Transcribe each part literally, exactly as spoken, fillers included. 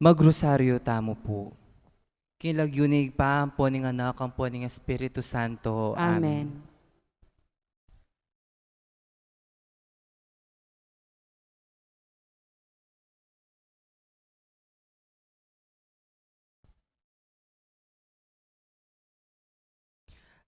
Magrosaryo tamu pu. King lagyu ning Ibpa, ampo ning Anak, ampo ning Espiritu Santo. Amen. Amen.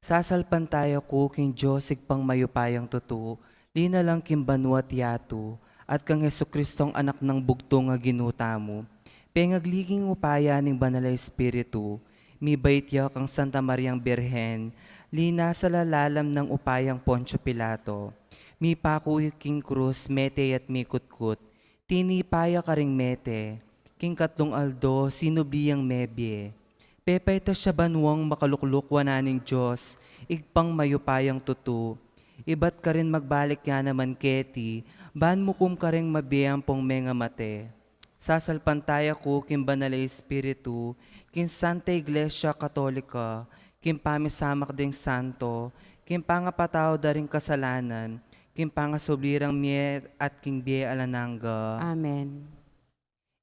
Sasalpantaya ku king Dios, Ibpang mayupayang tutu, linalang king banua't yatu, at kang Jesucristong Anak nang bugtung a Ginu tamu, pengagli king upaya ning Banal a Espiritu, mibait ya kang Santa Mariang Birhen, linasa la lalam nang upayang Poncio Pilato, mipaku king krus, mete ya't mikutkut, tinipa ya karing mete, king katlung aldo sinubli yang mebie. Pepaitas ya banuang makalukluk wanan ning Dios, Ibpang mayupayang tutu. Ibat karin magbalik ya naman keti, ban mukum karing mabie ampong mengamate. Sasalpantaya ku king Banal a Espiritu, king Santa Iglesia Katolika, king pamisamak ding santo, king pangapatawad da ring kasalanan, king pangasubli rang mie at king bie alang angga. Amen.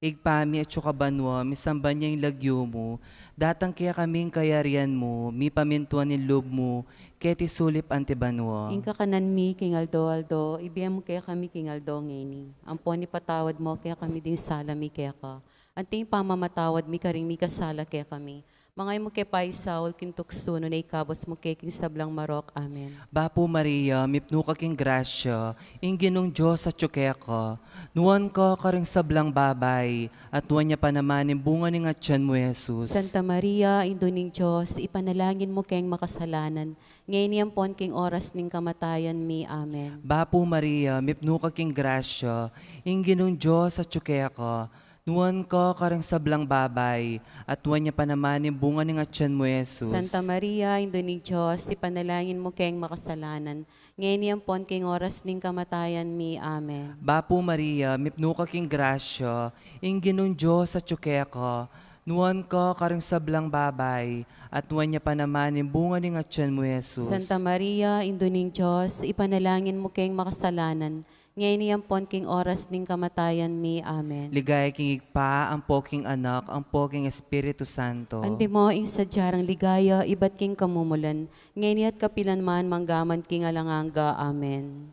Ibpa mi, atsu ka banua, misamban ya ing lagyu mu, datang kekami ing kayarian mu, mipamintuan ing lub mu, keti sulip anti banua. Ing kakanan mi king aldo-aldo, ibie mu kekami king aldo ngeni. Ampon ipatawad mu kekami ding sala mi keka, anti ing pamamatawad mi karing mikasala kekami. Manga e mu ke paisaul king tuksu, nune ikabus mu ke king sablang marok. Amen. Bapu Maria, mipnu ka king grasya, ing Ginung Dios atyu keka, nuan ka karing sablang babai, at nuan ya pa naman ing bunga ning atyan mu, Jesus. Santa Maria, Indu ning Dios, ipanalangin mu keng makasalanan, ngeni ampon king oras ning kamatayan mi. Amen. Bapu Maria, mipnu ka king grasya, ing Ginung Dios atyu keka, nuan ka karing sablang babai, at nuan ya pa naman ing bunga ning atyan mu, Jesus. Santa Maria, Indu ning Dios, ipanalangin mu keng makasalanan, ngeni ampon king oras ning kamatayan mi. Amen. Bapu Maria, mipnu ka king grasya, ing Ginung Dios atyu keka, nuan ka karing sablang babai, at nuan ya pa naman ing bunga ning atyan mu, Jesus. Santa Maria, Indu ning Dios, ipanalangin mu keng makasalanan, ngeni ampon king oras ning kamatayan mi. Amen. Ligaya king Ibpa, ampo king Anak, ampo king Espiritu Santo. Antimo ing sadya rang ligaya ibat king kamumulan, ngeni at kapilan man, manggaman king alang angga. Amen.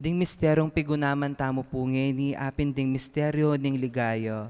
Ding misteryung pigunaman tamu pu ngeni, apin ding misteryo ning ligaya.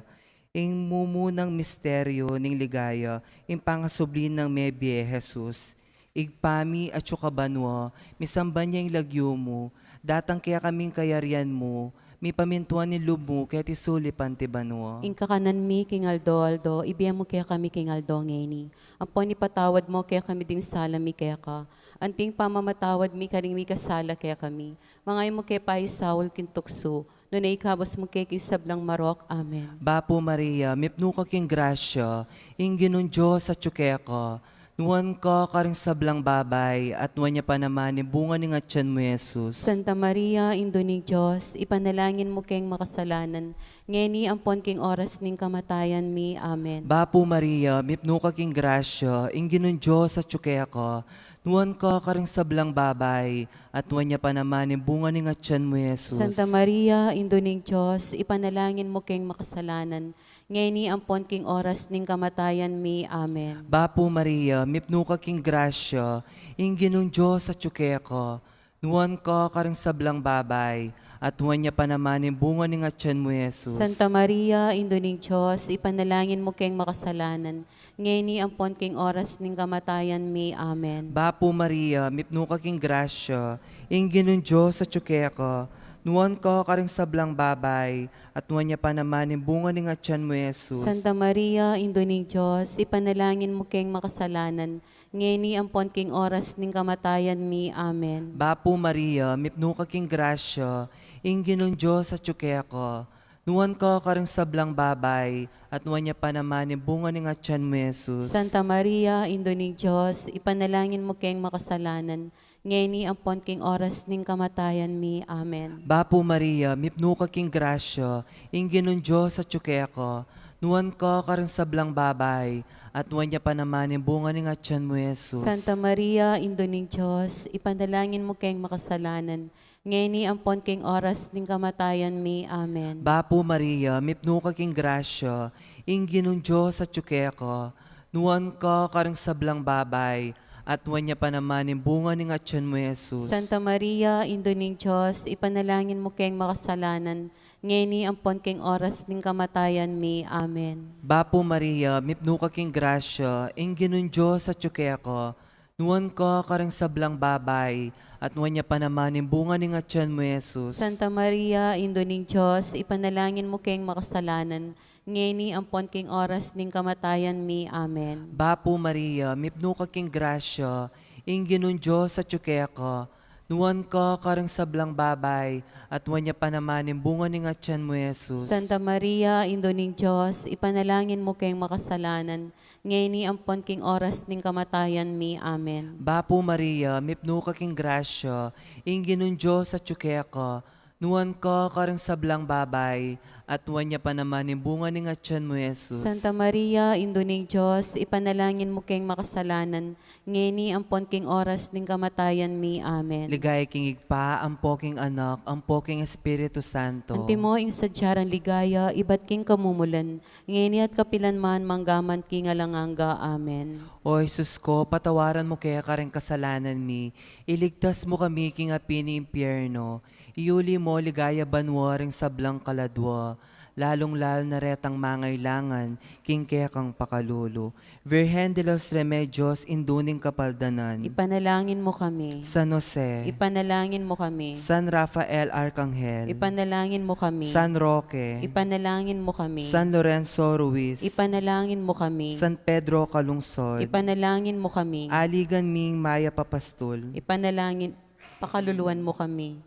Ing mumunang misteryo ning ligaya, ing pangasubli nang mebie Jesus. Ibpa mi, atsu ka banua, misamban ya ing lagyu mu, datang kekami ing kayarian mu, mipamintuan ing lub mu, keti sulip anti banua. Ing kakanan mi king aldo-aldo, ibie mu kekami king aldo ngeni. Ampon ipatawad mu kekami ding sala mi keka, anti ing pamamatawad mi karing mikasala kekami. Manga e mu ke paisaul king tuksu, nune ikabus mu ke king sablang marok. Amen. Bapu Maria, mipnu ka king grasya, ing Ginung Dios atyu keka, nuan ka karing sablang babai, at nuan ya pa naman ing bunga ning atyan mu, Jesus. Santa Maria, Indu ning Dios, ipanalangin mu keng makasalanan, ngeni ampon king oras ning kamatayan mi. Amen. Bapu Maria, mipnu ka king grasya, ing Ginung Dios atyu keka, nuan ka karing sablang babai, at nuan ya pa naman ing bunga ning atyan mu, Jesus. Santa Maria, Indu ning Dios, ipanalangin mu keng makasalanan, ngeni ampon king oras ning kamatayan mi. Amen. Bapu Maria, mipnu ka king grasya, ing Ginung Dios atyu keka, nuan ka karing sablang babai, at nuan ya pa naman ing bunga ning atyan mu, Jesus. Santa Maria, Indu ning Dios, ipanalangin mu keng makasalanan, ngeni ampon king oras ning kamatayan mi. Amen. Bapu Maria, mipnu ka king grasya, ing Ginung Dios atyu keka, nuan ka karing sablang babai, at nuan ya pa naman ing bunga ning atyan mu, Jesus. Santa Maria, Indu ning Dios, ipanalangin mu keng makasalanan, ngeni ampon king oras ning kamatayan mi. Amen. Bapu Maria, mipnu ka king grasya, ing Ginung Dios atyu keka, nuan ka karing sablang babai, at nuan ya pa naman ing bunga ning atyan mu, Jesus. Santa Maria, Indu ning Dios, ipanalangin mu keng makasalanan, ngeni ampon king oras ning kamatayan mi. Amen. Bapu Maria, mipnu ka king grasya, ing Ginung Dios atyu keka, nuan ka karing sablang babai, at nuan ya pa naman ing bunga ning atyan mu, Jesus. Santa Maria, Indu ning Dios, ipanalangin mu keng makasalanan, ngeni ampon king oras ning kamatayan mi. Amen. Bapu Maria, mipnu ka king grasya, ing Ginung Dios atyu keka, nuan ka karing sablang babai, at nuan ya pa naman ing bunga ning atyan mu, Jesus. Santa Maria, Indu ning Dios, ipanalangin mu keng makasalanan, ngeni ampon king oras ning kamatayan mi. Amen. Bapu Maria, mipnu ka king grasya, ing Ginung Dios atyu keka, nuan ka karing sablang babai, at nuan ya pa naman ing bunga ning atyan mu, Jesus. Santa Maria, Indu ning Dios, ipanalangin mu keng makasalanan, ngeni ampon king oras ning kamatayan mi. Amen. Bapu Maria, mipnu ka king grasya, ing Ginung Dios atyu keka, nuan ka karing sablang babai, at nuan ya pa naman ing bunga ning atyan mu, Jesus. Santa Maria, Indu ning Dios, ipanalangin mu keng makasalanan, ngeni ampon king oras ning kamatayan mi. Amen. Bapu Maria, mipnu ka king grasya, ing Ginung Dios atyu keka, nuan ka karing sablang babai, at nuan ya pa naman ing bunga ning atyan mu, Jesus. Santa Maria, Indu ning Dios, ipanalangin mu keng makasalanan, ngeni ampon king oras ning kamatayan mi. Amen. Ligaya king Ibpa, ampo king Anak, ampo king Espiritu Santo. Antimo ing sadya rang ligaya ibat king kamumulan, ngeni at kapilan man, mangga man king alang angga. Amen. O Jesus ko, patawaran mu keka ring kasalanan mi, iligtas mu kami king api ning impyerno, iuli mu king ligaya banua ring sablang kaladua, lalung-lalu na retang mangailangan king kekang pakalulu. Virgen de los Remedios, Indu ning Kapaldanan. Ipanalangin mu kami. San Jose. Ipanalangin mu kami. San Rafael Arcangel. Ipanalangin mu kami. San Roque. Ipanalangin mu kami. San Lorenzo Ruiz. Ipanalangin mu kami. San Pedro Calungsod. Ipanalangin mu kami. Aligan ming mayap a pastul. Ipanalangin, pakaluluan mu kami.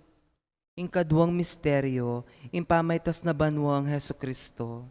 Ing kaduang misteryo, ing pamaitas na banua nang Jesucristo.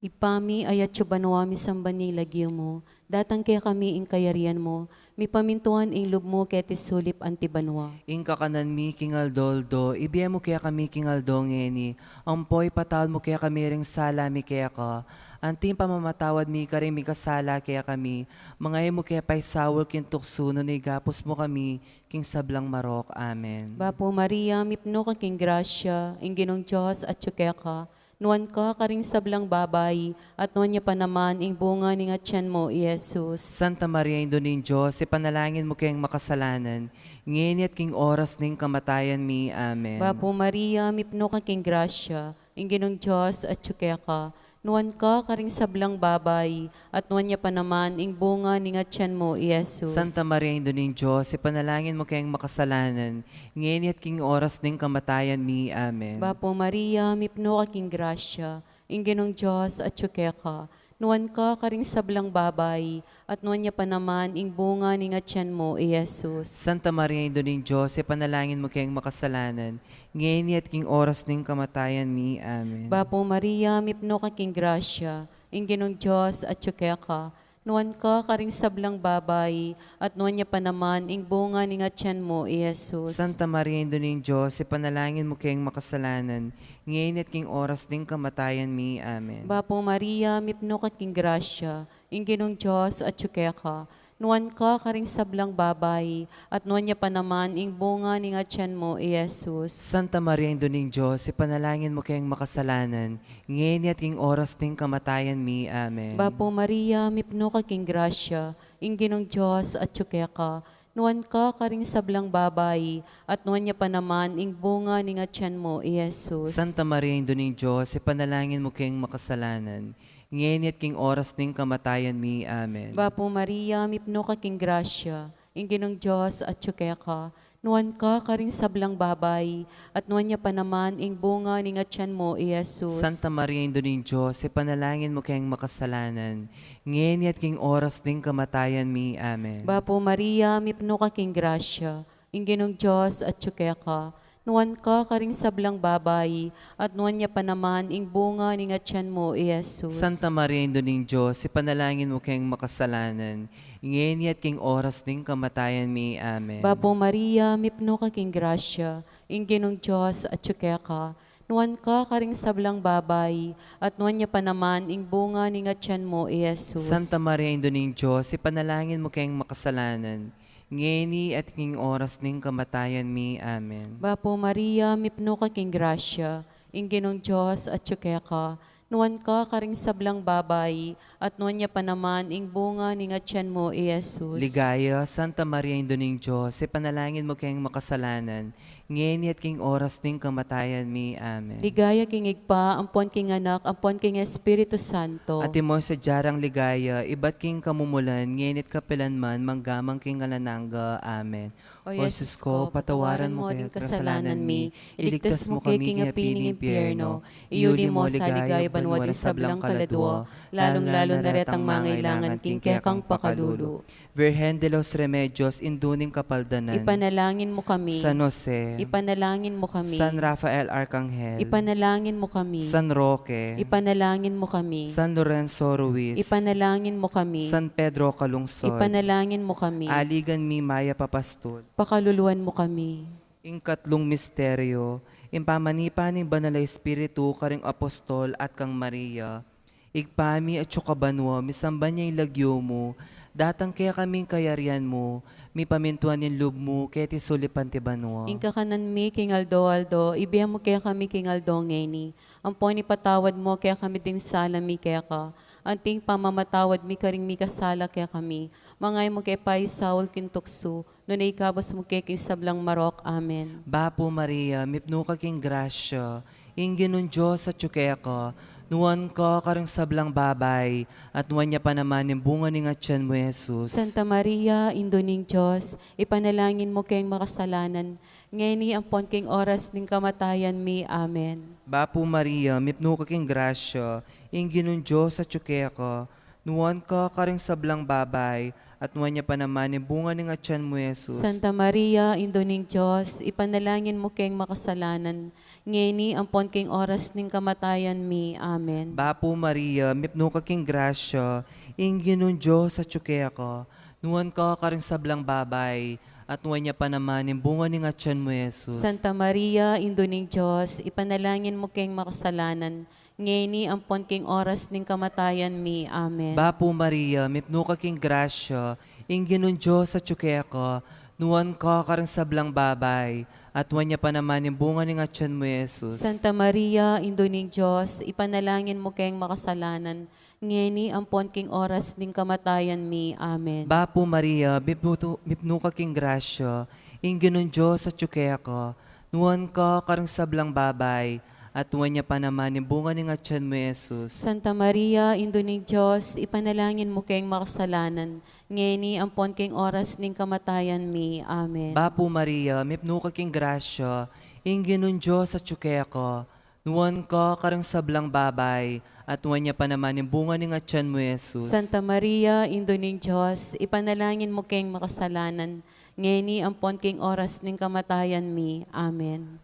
Ibpa mi, atsu ka banua, misamban ya ing lagyu mu, datang kekami ing kayarian mu, mipamintuan ing lub mu keti sulip anti banua. Ing kakanan mi king aldo-aldo, ibie mu kekami king aldo ngeni, ampo ipatawad mu kekami ring sala mi keka, anti ing pamamatawad mi karing mikasala kekami, manga e mu ke paisaul king tuksu, nune ikabus mu kami king sablang marok. Amen. Bapu Maria, mipnu ka king grasya, ing Ginung Dios atsu keka, nuan ka karing sablang babai, at nuan ya pa naman ing bunga ning atyan mu, i Jesus. Santa Maria, Indu ning Dios, ipanalangin mu keng makasalanan, ngeni at king oras ning kamatayan mi. Amen. Bapu Maria, mipnu ka king grasya, ing Ginung Dios atsu keka, nuan ka karing sablang babai, at nuan ya pa naman ing bunga ning atyan mu, i Jesus. Santa Maria, Indu ning Dios, ipanalangin mu keng makasalanan, ngeni at king oras ning kamatayan mi. Amen. Bapu Maria, mipnu ka king grasya, ing Ginung Dios atsu keka, nuan ka karing sablang babai, at nuan ya pa naman ing bunga ning atyan mu, i Jesus. Santa Maria, Indu ning Dios, ipanalangin mu keng makasalanan, ngeni at king oras ning kamatayan mi. Amen. Bapu Maria, mipnu ka king grasya, ing Ginung Dios atsu keka, nuan ka karing sablang babai, at nuan ya pa naman ing bunga ning atyan mu, i Jesus. Santa Maria, Indu ning Dios, ipanalangin mu keng makasalanan, ngeni at king oras ning kamatayan mi. Amen. Bapu Maria, mipnu ka king grasya, ing Ginung Dios atsu keka, nuan ka karing sablang babai, at nuan ya pa naman ing bunga ning atyan mu, i Jesus. Santa Maria, Indu ning Dios, ipanalangin mu keng makasalanan, ngeni at king oras ning kamatayan mi. Amen. Bapu Maria, mipnu ka king grasya, ing Ginung Dios atsu keka, nuan ka karing sablang babai, at nuan ya pa naman ing bunga ning atyan mu, i Jesus. Santa Maria, Indu ning Dios, ipanalangin mu keng makasalanan, ngeni at king oras ning kamatayan mi. Amen. Bapu Maria, mipnu ka king grasya, ing Ginung Dios atsu keka, nuan ka karing sablang babai, at nuan ya pa naman ing bunga ning atyan mu, i Jesus. Santa Maria, Indu ning Dios, ipanalangin mu keng makasalanan, ngeni at king oras ning kamatayan mi. Amen. Bapu Maria, mipnu ka king grasya, ing Ginung Dios atsu keka, Nuan ka karing sablang babai, at nuan ya pa naman ing bunga ning atian mu, i Jesus. Santa Maria, Indu ning Dios, ipanalangin mu keng makasalanan, ngeni at king oras ning kamatayan mi. Amen. Bapu Maria, mipnu ka king grasya, ing Ginung Dios atyu keka. Nuan ka karing sablang babai, at nuan ya pa naman ing bunga ning atian mu, i Jesus. Santa Maria, Indu ning Dios, ipanalangin mu keng makasalanan, ngeni at king oras ning kamatayan mi. Amen. Bapu Maria, mipnu ka king grasya, ing Ginung Dios atyu keka. Nuan ka karing sablang babai, at nuan ya pa naman ing bunga ning atian mu, i Jesus. Ligaya, Santa Maria, Indu ning Dios, ipanalangin mu keng makasalanan, ngeni at king oras ning kamatayan mi. Amen. Ligaya king Ibpa, ampon king Anak, ampon king Espiritu Santo. Antimo ing sadya rang ligaya, ibat king kamumulan, ngeni at kapilan man, mangga man king alang angga. Amen. O Jesus ko, patawaran mu kaya ing kasalanan mi, iligtas mu kami king api ning impyerno, iyuli mu sa ligaya banua ding sablang kaladua, lalung-lalu na retang mangailangan king kekang pakalulu. Virgen de los Remedios, Indu ning Kapaldanan, ipanalangin mu kami. San Jose, ipanalangin mu kami. San Rafael Arcangel, ipanalangin mu kami. San Roque, ipanalangin mu kami. San Lorenzo Ruiz, ipanalangin mu kami. San Pedro Calungsod, ipanalangin mu kami. Aligan mi mayap a pastul, pakaluluan mu kami. Ing katlung misteryo, ing pamanipa ning Banal a Espiritu karing apostol at kang Maria. Ibpa mi, atsu ka banua, misamban ya ing lagyu mu, datang kekami ing kayarian mu, mipamintuan ing lub mu keti sulip anti banua. Ing kakanan mi king aldo-aldo, ibie mu kekami king aldo ngeni, ampon ipatawad mu kekami ding sala mi keka, anti ing pamamatawad mi karing mikasala kekami, manga e mu ke paisaul king tuksu, nune ikabus mu ke king sablang marok. Amen. Bapu Maria, mipnu ka king grasya, ing Ginung Dios atyu keka, nuan ka karing sablang babai, at nuan ya pa naman ing bunga ning atian mu, i Jesus. Santa Maria, Indu ning Dios, ipanalangin mu keng makasalanan, ngeni ampon king oras ning kamatayan mi. Amen. Bapu Maria, mipnu ka king grasya, ing Ginung Dios atyu keka, nuan ka karing sablang babai, at nuan ya pa naman ing bunga ning atian mu, i Jesus. Santa Maria, Indu ning Dios, ipanalangin mu keng makasalanan, ngeni ampon king oras ning kamatayan mi. Amen. Bapu Maria, mipnu ka king grasya, ing Ginung Dios atyu keka, nuan ka karing sablang babai, at nuan ya pa naman ing bunga ning atian mu, i Jesus. Santa Maria, Indu ning Dios, ipanalangin mu keng makasalanan, ngeni ampon king oras ning kamatayan mi. Amen. Bapu Maria, mipnu ka king grasya, ing Ginung Dios atyu keka, nuan ka karing sablang babai, at nuan ya pa naman ing bunga ning atian mu, i Jesus. Santa Maria, Indu ning Dios, ipanalangin mu keng makasalanan, ngeni ampon king oras ning kamatayan mi. Amen. Bapu Maria, mipnu, mipnu ka king grasya, ing Ginung Dios atyu keka, nuan ka karing sablang babai, at nuan ya pa naman ing bunga ning atian mu, i Jesus. Santa Maria, Indu ning Dios, ipanalangin mu keng makasalanan, ngeni ampon king oras ning kamatayan mi. Amen. Bapu Maria, mipnu ka king grasya, ing Ginung Dios atyu keka, nuan ka karing sablang babai, at nuan ya pa naman ing bunga ning atian mu, i Jesus. Santa Maria, Indu ning Dios, ipanalangin mu keng makasalanan, ngeni ampon king oras ning kamatayan mi. Amen.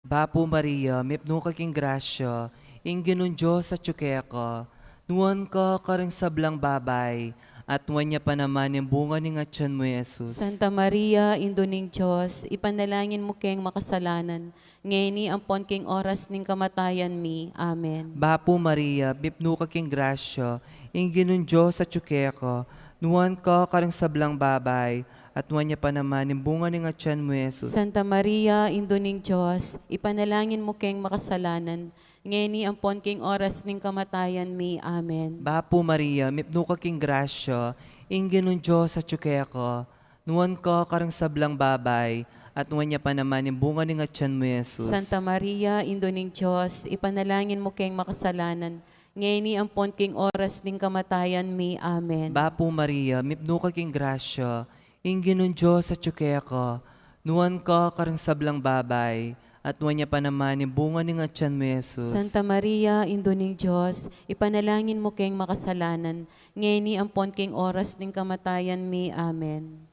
Bapu Maria, mipnu ka king grasya, ing Ginung Dios atyu keka, nuan ka karing sablang babai, at nuan ya pa naman ing bunga ning atian mu, i Jesus. Santa Maria, Indu ning Dios, ipanalangin mu keng makasalanan, ngeni ampon king oras ning kamatayan mi. Amen. Bapu Maria, mipnu ka king grasya, ing Ginung Dios atyu keka, nuan ka karing sablang babai, at nuan ya pa naman ing bunga ning atian mu, i Jesus. Santa Maria, Indu ning Dios, ipanalangin mu keng makasalanan, ngeni ampon king oras ning kamatayan mi. Amen. Bapu Maria, mipnu ka king grasya, ing Ginung Dios atyu keka, nuan ka karing sablang babai, at nuan ya pa naman ing bunga ning atian mu, i Jesus. Santa Maria, Indu ning Dios, ipanalangin mu keng makasalanan, ngeni ampon king oras ning kamatayan mi. Amen. Bapu Maria, mipnu ka king grasya, ing Ginung Dios atyu keka, nuan ka karing sablang babai, at nuan ya pa naman ing bunga ning atian mu, i Jesus. Santa Maria, Indu ning Dios, ipanalangin mu keng makasalanan, ngeni ampon king oras ning kamatayan mi. Amen.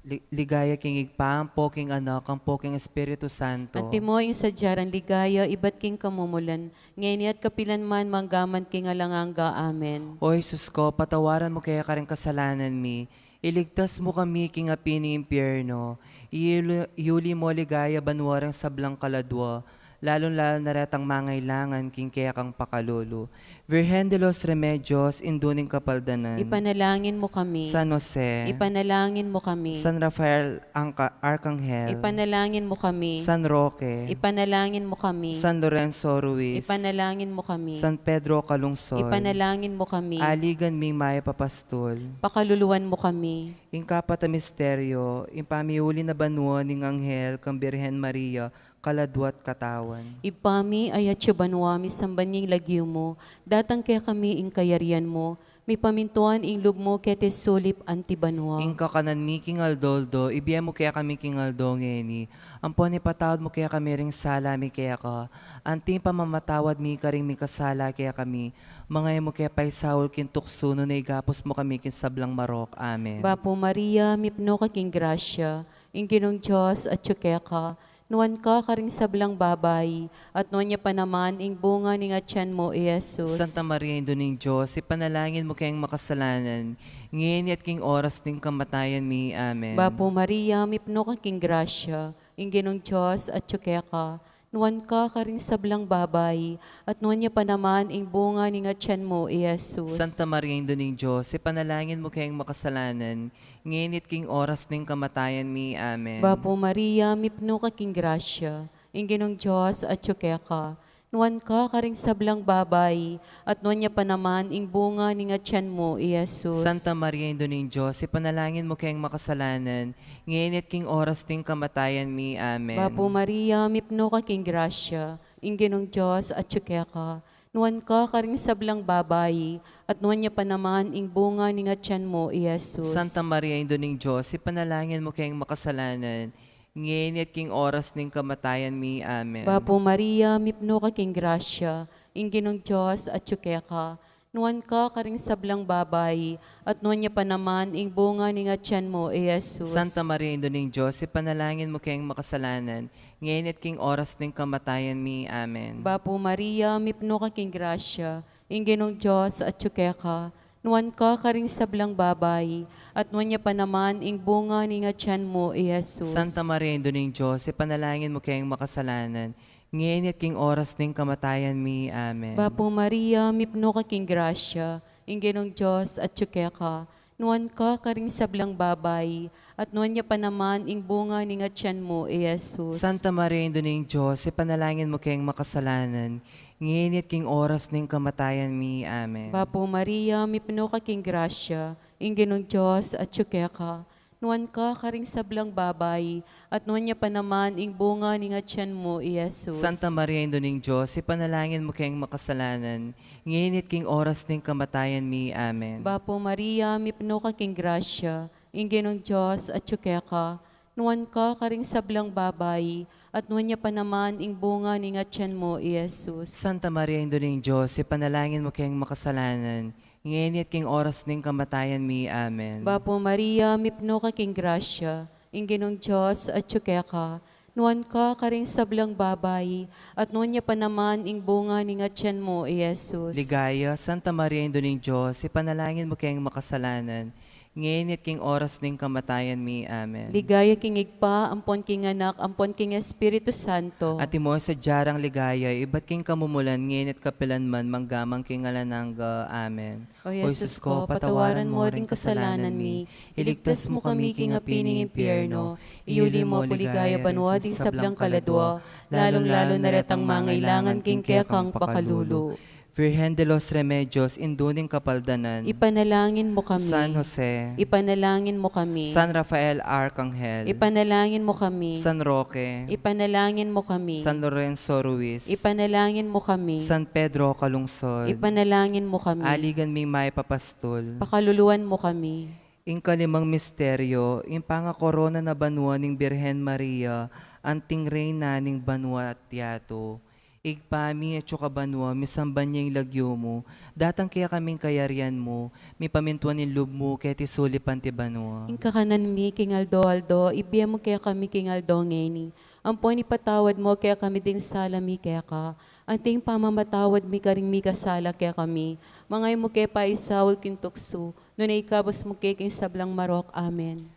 Li-, ligaya king Ibpa, ampo king Anak, ampo king Espiritu Santo. Antimo ing sadya rang ligaya, ibat king kamumulan, ngeni at kapilan man, manggaman king alang angga. Amen. O Jesus ko, patawaran mu kaya karing kasalanan mi, iligtas mu kami king api ning impyerno, iuli, iuli mu king ligaya banua ring sablang kaladua, lalung-lalu na retang mangailangan king kekang pakalulu. Virgen de los Remedios, Indu ning Kapaldanan. Ipanalangin mu kami. San Jose. Ipanalangin mu kami. San Rafael Angka-, Arkanghel. Ipanalangin mu kami. San Roque. Ipanalangin mu kami. San Lorenzo Ruiz. Ipanalangin mu kami. San Pedro Calungsod. Ipanalangin mu kami. Aligan ming mayap a pastul. Pakaluluan mu kami. Ing kapat a misteryo, ing pamiuli na banua ning anghel kang Birhen Maria, kaladua at katawan. Ibpa mi, atsu ka banua, misamban ya ing lagyu mu, datang kekami ing kayarian mu, mipamintuan ing lub mu keti sulip anti banua. Ing kakanan mi king aldo-aldo, ibie mu kekami king aldo ngeni, ampon ipatawad mu kekami ring sala mi keka, anti ing pamamatawad mi karing mikasala kekami, manga e mu ke paisaul king tuksu, nune ikabus mu kami king sablang marok. Amen. Bapu Maria, mipnu ka king grasya, ing Ginung Dios atsu keka, nuan ka karing sablang babai, at nuan ya pa naman ing bunga ning atian mu, i Jesus. Santa Maria, Indu ning Dios, ipanalangin mu keng makasalanan, ngeni at king oras ning kamatayan mi. Amen. Bapu Maria, mipnu ka king grasya, ing Ginung Dios atsu keka, nuan ka karing sablang babai, at nuan ya pa naman ing bunga ning atian mu, i Jesus. Santa Maria, Indu ning Dios, ipanalangin mu keng makasalanan, ngeni at king oras ning kamatayan mi. Amen. Bapu Maria, mipnu ka king grasya, ing Ginung Dios atsu keka, nuan ka karing sablang babai, at nuan ya pa naman ing bunga ning atian mu, i Jesus. Santa Maria, Indu ning Dios, ipanalangin mu keng makasalanan, ngeni at king oras ning kamatayan mi. Amen. Bapu Maria, mipnu ka king grasya, ing Ginung Dios atsu keka, nuan ka karing sablang babai, at nuan ya pa naman ing bunga ning atian mu, i Jesus. Santa Maria, Indu ning Dios, ipanalangin mu keng makasalanan, ngeni at king oras ning kamatayan mi. Amen. Bapu Maria, mipnu ka king grasya, ing Ginung Dios atsu keka, nuan ka karing sablang babai, at nuan ya pa naman ing bunga ning atian mu, i Jesus. Santa Maria, Indu ning Dios, ipanalangin mu keng makasalanan, ngeni at king oras ning kamatayan mi. Amen. Bapu Maria, mipnu ka king grasya, ing Ginung Dios atsu keka, nuan ka karing sablang babai, at nuan ya pa naman ing bunga ning atian mu, i Jesus. Santa Maria, Indu ning Dios, ipanalangin mu keng makasalanan, ngeni at king oras ning kamatayan mi. Amen. Bapu Maria, mipnu ka king grasya, ing Ginung Dios atsu keka, nuan ka karing sablang babai, at nuan ya pa naman ing bunga ning atian mu, i Jesus. Santa Maria, Indu ning Dios, ipanalangin mu keng makasalanan, ngeni at king oras ning kamatayan mi. Amen. Bapu Maria, mipnu ka king grasya, ing Ginung Dios atsu keka, nuan ka karing sablang babai, at nuan ya pa naman ing bunga ning atian mu, i Jesus. Santa Maria, Indu ning Dios, ipanalangin mu keng makasalanan, ngeni at king oras ning kamatayan mi. Amen. Bapu Maria, mipnu ka king grasya, ing Ginung Dios atsu keka, nuan ka karing sablang babai, at nuan ya pa naman ing bunga ning atian mu, i Jesus. Santa Maria, Indu ning Dios, ipanalangin mu keng makasalanan, ngeni at king oras ning kamatayan mi. Amen. Bapu Maria, mipnu ka king grasya, ing Ginung Dios atsu keka, nuan ka karing sablang babai, at nuan ya pa naman ing bunga ning atian mu, i Jesus. Ligaya, Santa Maria, Indu ning Dios, ipanalangin mu keng makasalanan, ngeni at king oras ning kamatayan mi. Amen. Ligaya king Ibpa, ampon king Anak, ampon king Espiritu Santo. Antimo ing sadya rang ligaya, ibat king kamumulan, ngeni at kapilan man, manggaman king alang angga. Amen. O Jesus ko, patawaran mo ring kasalanan mi, iligtas mo kami king api ning impyerno, iuli mo king ligaya banua ding sablang kaladua, lalung-lalu na retang mangailangan king kekang pakalulu. Virgen de los Remedios, Indu ning Kapaldanan. Ipanalangin mo kami. San Jose. Ipanalangin mo kami. San Rafael Arkanghel. Ipanalangin mo kami. San Roque. Ipanalangin mo kami. San Lorenzo Ruiz. Ipanalangin mo kami. San Pedro Calungsod. Ipanalangin mo kami. Aligan ming mayap a pastul. Pakaluluan mo kami. Ing kalimang misteryo, ing pangakorona na banua ning Birhen Maria, anting Reyna ning banua at yatu. Ibpa mi, atsu ka banua, misamban ya ing lagyu mu, datang kekami ing kayarian mu, mipamintuan ing lub mu keti sulip anti banua. Ing kakanan mi king aldo-aldo ibie mu kekami king aldo ngeni. Ampon ipatawad mu kekami ding sala mi keka, anti ing pamamatawad mi karing mikasala kekami. Manga e mu ke paisaul king tuksu, nune ikabus mu ke king sablang marok. Amen.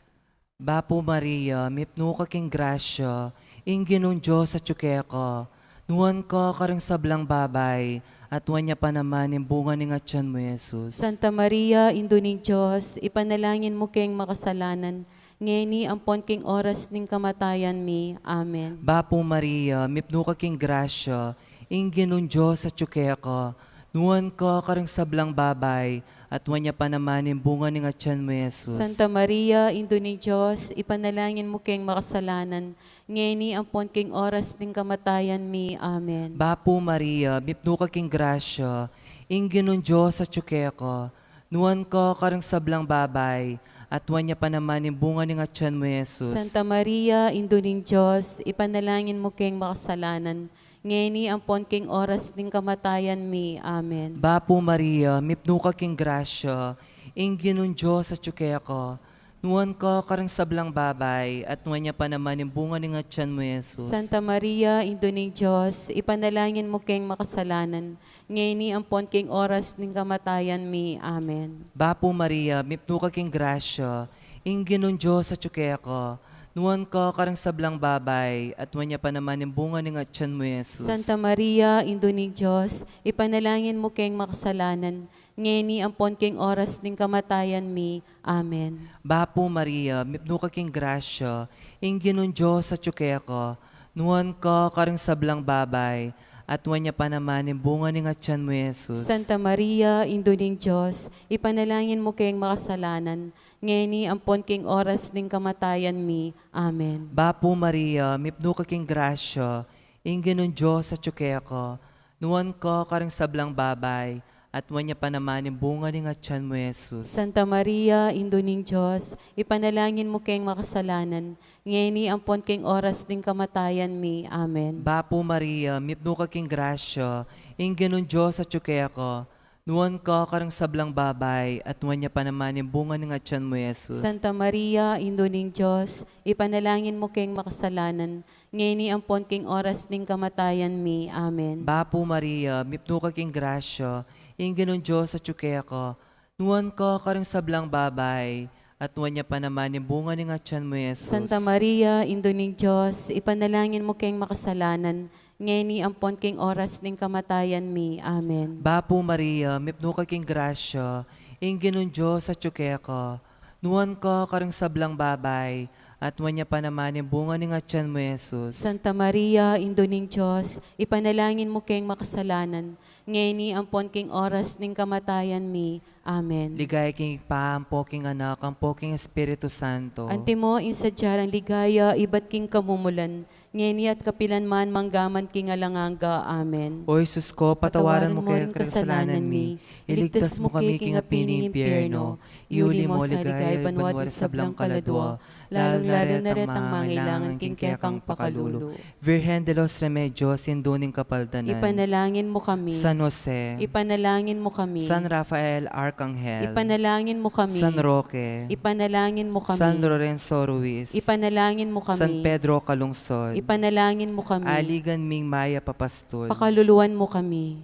Bapu Maria, mipnu ka king grasya, ing Ginung Dios atyu keka, nuan ka karing sablang babai, at nuan ya pa naman ing bunga ning atyan mu, Jesus. Santa Maria, Indu ning Dios, ipanalangin mu keng makasalanan, ngeni ampon king oras ning kamatayan mi. Amen. Bapu Maria, mipnu ka king grasya, ing Ginung Dios atyu keka, nuan ka karing sablang babai, at nuan ya pa naman ing bunga ning atyan mu, Jesus. Santa Maria, Indu ning Dios, ipanalangin mu keng makasalanan, ngeni ampon king oras ning kamatayan mi. Amen. Bapu Maria, mipnu ka king grasya, ing Ginung Dios atyu keka, nuan ka karing sablang babai, at nuan ya pa naman ing bunga ning atyan mu, Jesus. Santa Maria, Indu ning Dios, ipanalangin mu keng makasalanan, ngeni ampon king oras ning kamatayan mi. Amen. Bapu Maria, mipnu ka king grasya, ing Ginung Dios atyu keka, nuan ka karing sablang babai, at nuan ya pa naman ing bunga ning atyan mu, Jesus. Santa Maria, Indu ning Dios, ipanalangin mu keng makasalanan, ngeni ampon king oras ning kamatayan mi. Amen. Bapu Maria, mipnu ka king grasya, ing Ginung Dios atyu keka, nuan ka karing sablang babai, at nuan ya pa naman ing bunga ning atyan mu, Jesus. Santa Maria, Indu ning Dios, ipanalangin mu keng makasalanan, ngeni ampon king oras ning kamatayan mi. Amen. Bapu Maria, mipnu ka king grasya, ing Ginung Dios atyu keka, nuan ka karing sablang babai, at nuan ya pa naman ing bunga ning atyan mu, Jesus. Santa Maria, Indu ning Dios, ipanalangin mu keng makasalanan, ngeni ampon king oras ning kamatayan mi. Amen. Bapu Maria, mipnu ka king grasya, ing Ginung Dios atyu keka, nuan ka karing sablang babai, at nuan ya pa naman ing bunga ning atyan mu, Jesus. Santa Maria, Indu ning Dios, ipanalangin mu keng makasalanan, ngeni ampon king oras ning kamatayan mi. Amen. Bapu Maria, mipnu ka king grasya, ing Ginung Dios atyu keka, nuan ka karing sablang babai, at nuan ya pa naman ing bunga ning atyan mu, Jesus. Santa Maria, Indu ning Dios, ipanalangin mu keng makasalanan, ngeni ampon king oras ning kamatayan mi. Amen. Bapu Maria, mipnu ka king grasya, ing Ginung Dios atyu keka, nuan ka karing sablang babai, at nuan ya pa naman ing bunga ning atyan mu, Jesus. Santa Maria, Indu ning Dios, ipanalangin mu keng makasalanan, ngeni ampon king oras ning kamatayan mi. Amen. Bapu Maria, mipnu ka king grasya, ing Ginung Dios atyu keka, nuan ka karing sablang babai, at nuan ya pa naman ing bunga ning atyan mu, Jesus. Santa Maria, Indu ning Dios, ipanalangin mu keng makasalanan, ngeni ampon king oras ning kamatayan mi. Amen. Ligaya king Ibpa, ampo king Anak, ampo king Espiritu Santo. Antimo ing sadya rang ligaya ibat king kamumulan, ngeni at kapilan man, manggaman king alang angga. Amen. O Jesus ko, patawaran mu kami ring kasalanan mi, iligtas mu kami king api ning impyerno, iuli mu sa ligaya banua ring sablang kaladua, lalu na retang mangailangan king kekang pakalulu. Virgen de los Remedios, Indu ning Kapaldanan. Ipanalangin mu kami. San Jose. Ipanalangin mu kami. San Rafael Arcangel. Ipanalangin mu kami. San Roque. Ipanalangin mu kami. San Lorenzo Ruiz. Ipanalangin mu kami. San Pedro Calungsod. Ipanalangin mu kami. Aligan ming mayap a pastul. Pakaluluan mu kami.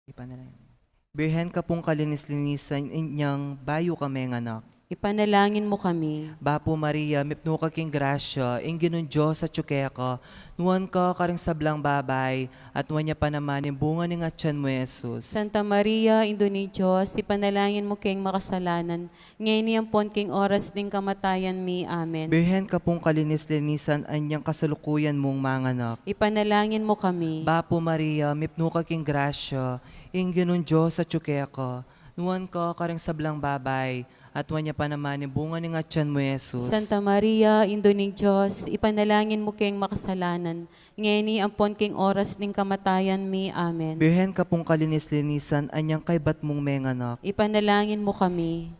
Ipanalangin. Birhen ka pung kalinis-linisan, inyang bayu ka menganak. Ipanalangin mu kami. Bapu Maria, mipnu ka king grasya, ing Ginung Dios atyu keka, nuan ka karing sablang babai, at nuan ya pa naman ing bunga ning atyan mu, Jesus. Santa Maria, Indu ning Dios, ipanalangin mu keng makasalanan, ngeni ampon king oras ning kamatayan mi. Amen. Birhen ka pung kalinis-linisan, anyang kasalukuyan mung manganak. Ipanalangin mu kami. Bapu Maria, mipnu ka king grasya, ing Ginung Dios atyu keka, nuan ka karing sablang babai, at nuan ya pa naman ing bunga ning atyan mu, Jesus. Santa Maria, Indu ning Dios, ipanalangin mu keng makasalanan, ngeni ampon king oras ning kamatayan mi. Amen. Birhen ka pung kalinis-linisan, anyang kaybat mung menganak. Ipanalangin mu kami.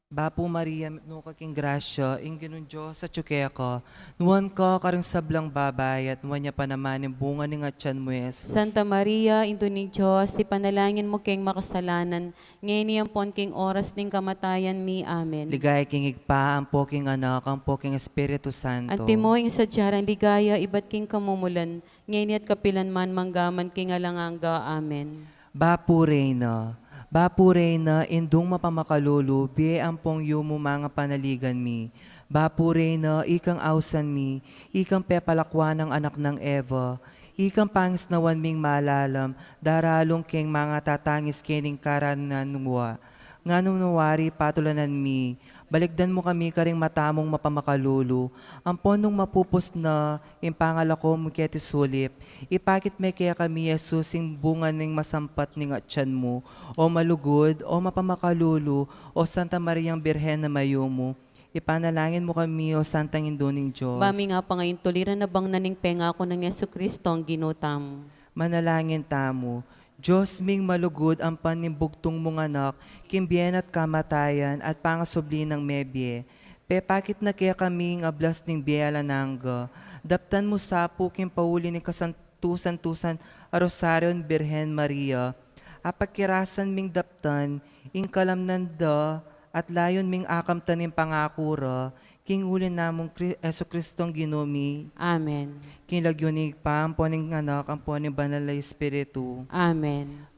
Bapu Maria, mitmu ka king grasya, ing Ginung Dios atyu keka, nuan ka karing sablang babai, at nuan ya pa naman ing bunga ning atyan mu, Jesus. Santa Maria, Indu ning Dios, ipanalangin mu keng makasalanan, ngeni ampon king oras ning kamatayan mi. Amen. Ligaya king Ibpa, ampo king Anak, ampo king Espiritu Santo. Antimo ing sadya rang ligaya ibat king kamumulan, ngeni at kapilan man, mangga man king alang angga. Amen. Bapu Reyna, Bapu Reyna, Indung mapamakalulu, bie ampong yumu mangapanaligan mi. Bapu Reyna, ikang ausan mi, ikang pepalakwan nang anak nang Eva, ikang pangisnawan ming malalam, daralung keng mangatatangis kening karanan wa. Nganu na wari patulanan mi, balikdan mu kami karing mata mung mapamakalulu, ampon nung mapupus na ing pangalako mu keti sulip, ipakit me kekami i Jesus, ing bunga ning masampat ning atyan mu. O malugud, o mapamakalulu, o Santa Mariang Birhen a mayumu, ipanalangin mu kami, o Santang Indu ning Dios. Ba mi nga pangaintuliran a bangnan ning pengaku nang Jesucristo a Ginu tamu. Manalangin tamu. Dios ming malugud, ampan ning bugtung mung Anak, king bie na at kamatayan, at pangasubli nang mebie, pepakit na kekami ing ablas ning bie alang angga. Daptan mu sa pu king pauli ning kasantu-santusan a Rosario ning Birhen Maria. Apakirasan ming daptan ing kalamnan da at layun ming akamtan ing pangaku ra, king uli namung Kri-, Jesucristong Ginu mi. Amen. King lagyu ning Ibpa, ampo ning Anak, ampo ning Banal a Espiritu. Amen.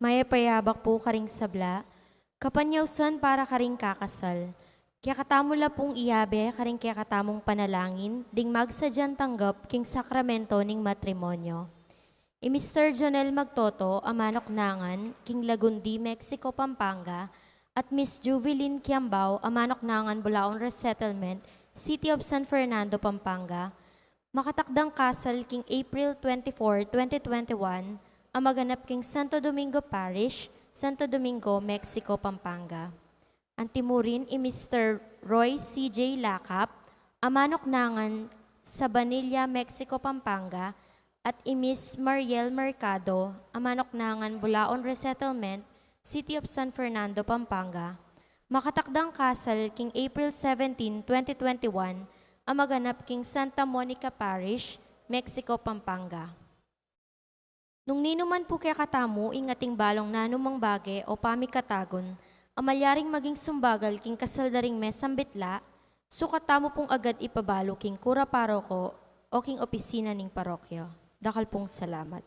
Mayap a yabak pu karing sabla, kapanyausan para karing kakasal. Kekatamu la pung iyabe karing kekatamung panalangin ding magsadyang tanggap king sakramento ning matrimonyo. I Mister Jonel Magtoto, a manuknangan king Lagundi, Mexico, Pampanga, at Miss Juvelyn Kiambao, a manuknangan Bulaon Resettlement, City of San Fernando, Pampanga, makatakdang kasal king April twenty-four, twenty twenty-one, a maganap king Santo Domingo Parish, Santo Domingo, Mexico, Pampanga. Antimurin i Mister Roy C J Lakap, a manuknangan Sabanilla, Mexico, Pampanga, at i Miss Mariel Mercado, a manuknangan Bulaon Resettlement, City of San Fernando, Pampanga, makatakdang kasal king April seventeen, twenty twenty-one, a maganap king Santa Monica Parish, Mexico, Pampanga. Nung ninu man pu kekatamu ing ating balung nanumang bage o pamikatagun a malyaring maging sumbagal king kasal da ring mesambitla, sukat tamu pung agad ipabalu king kura paroko o king opisina ning parokya. Dakal pung salamat.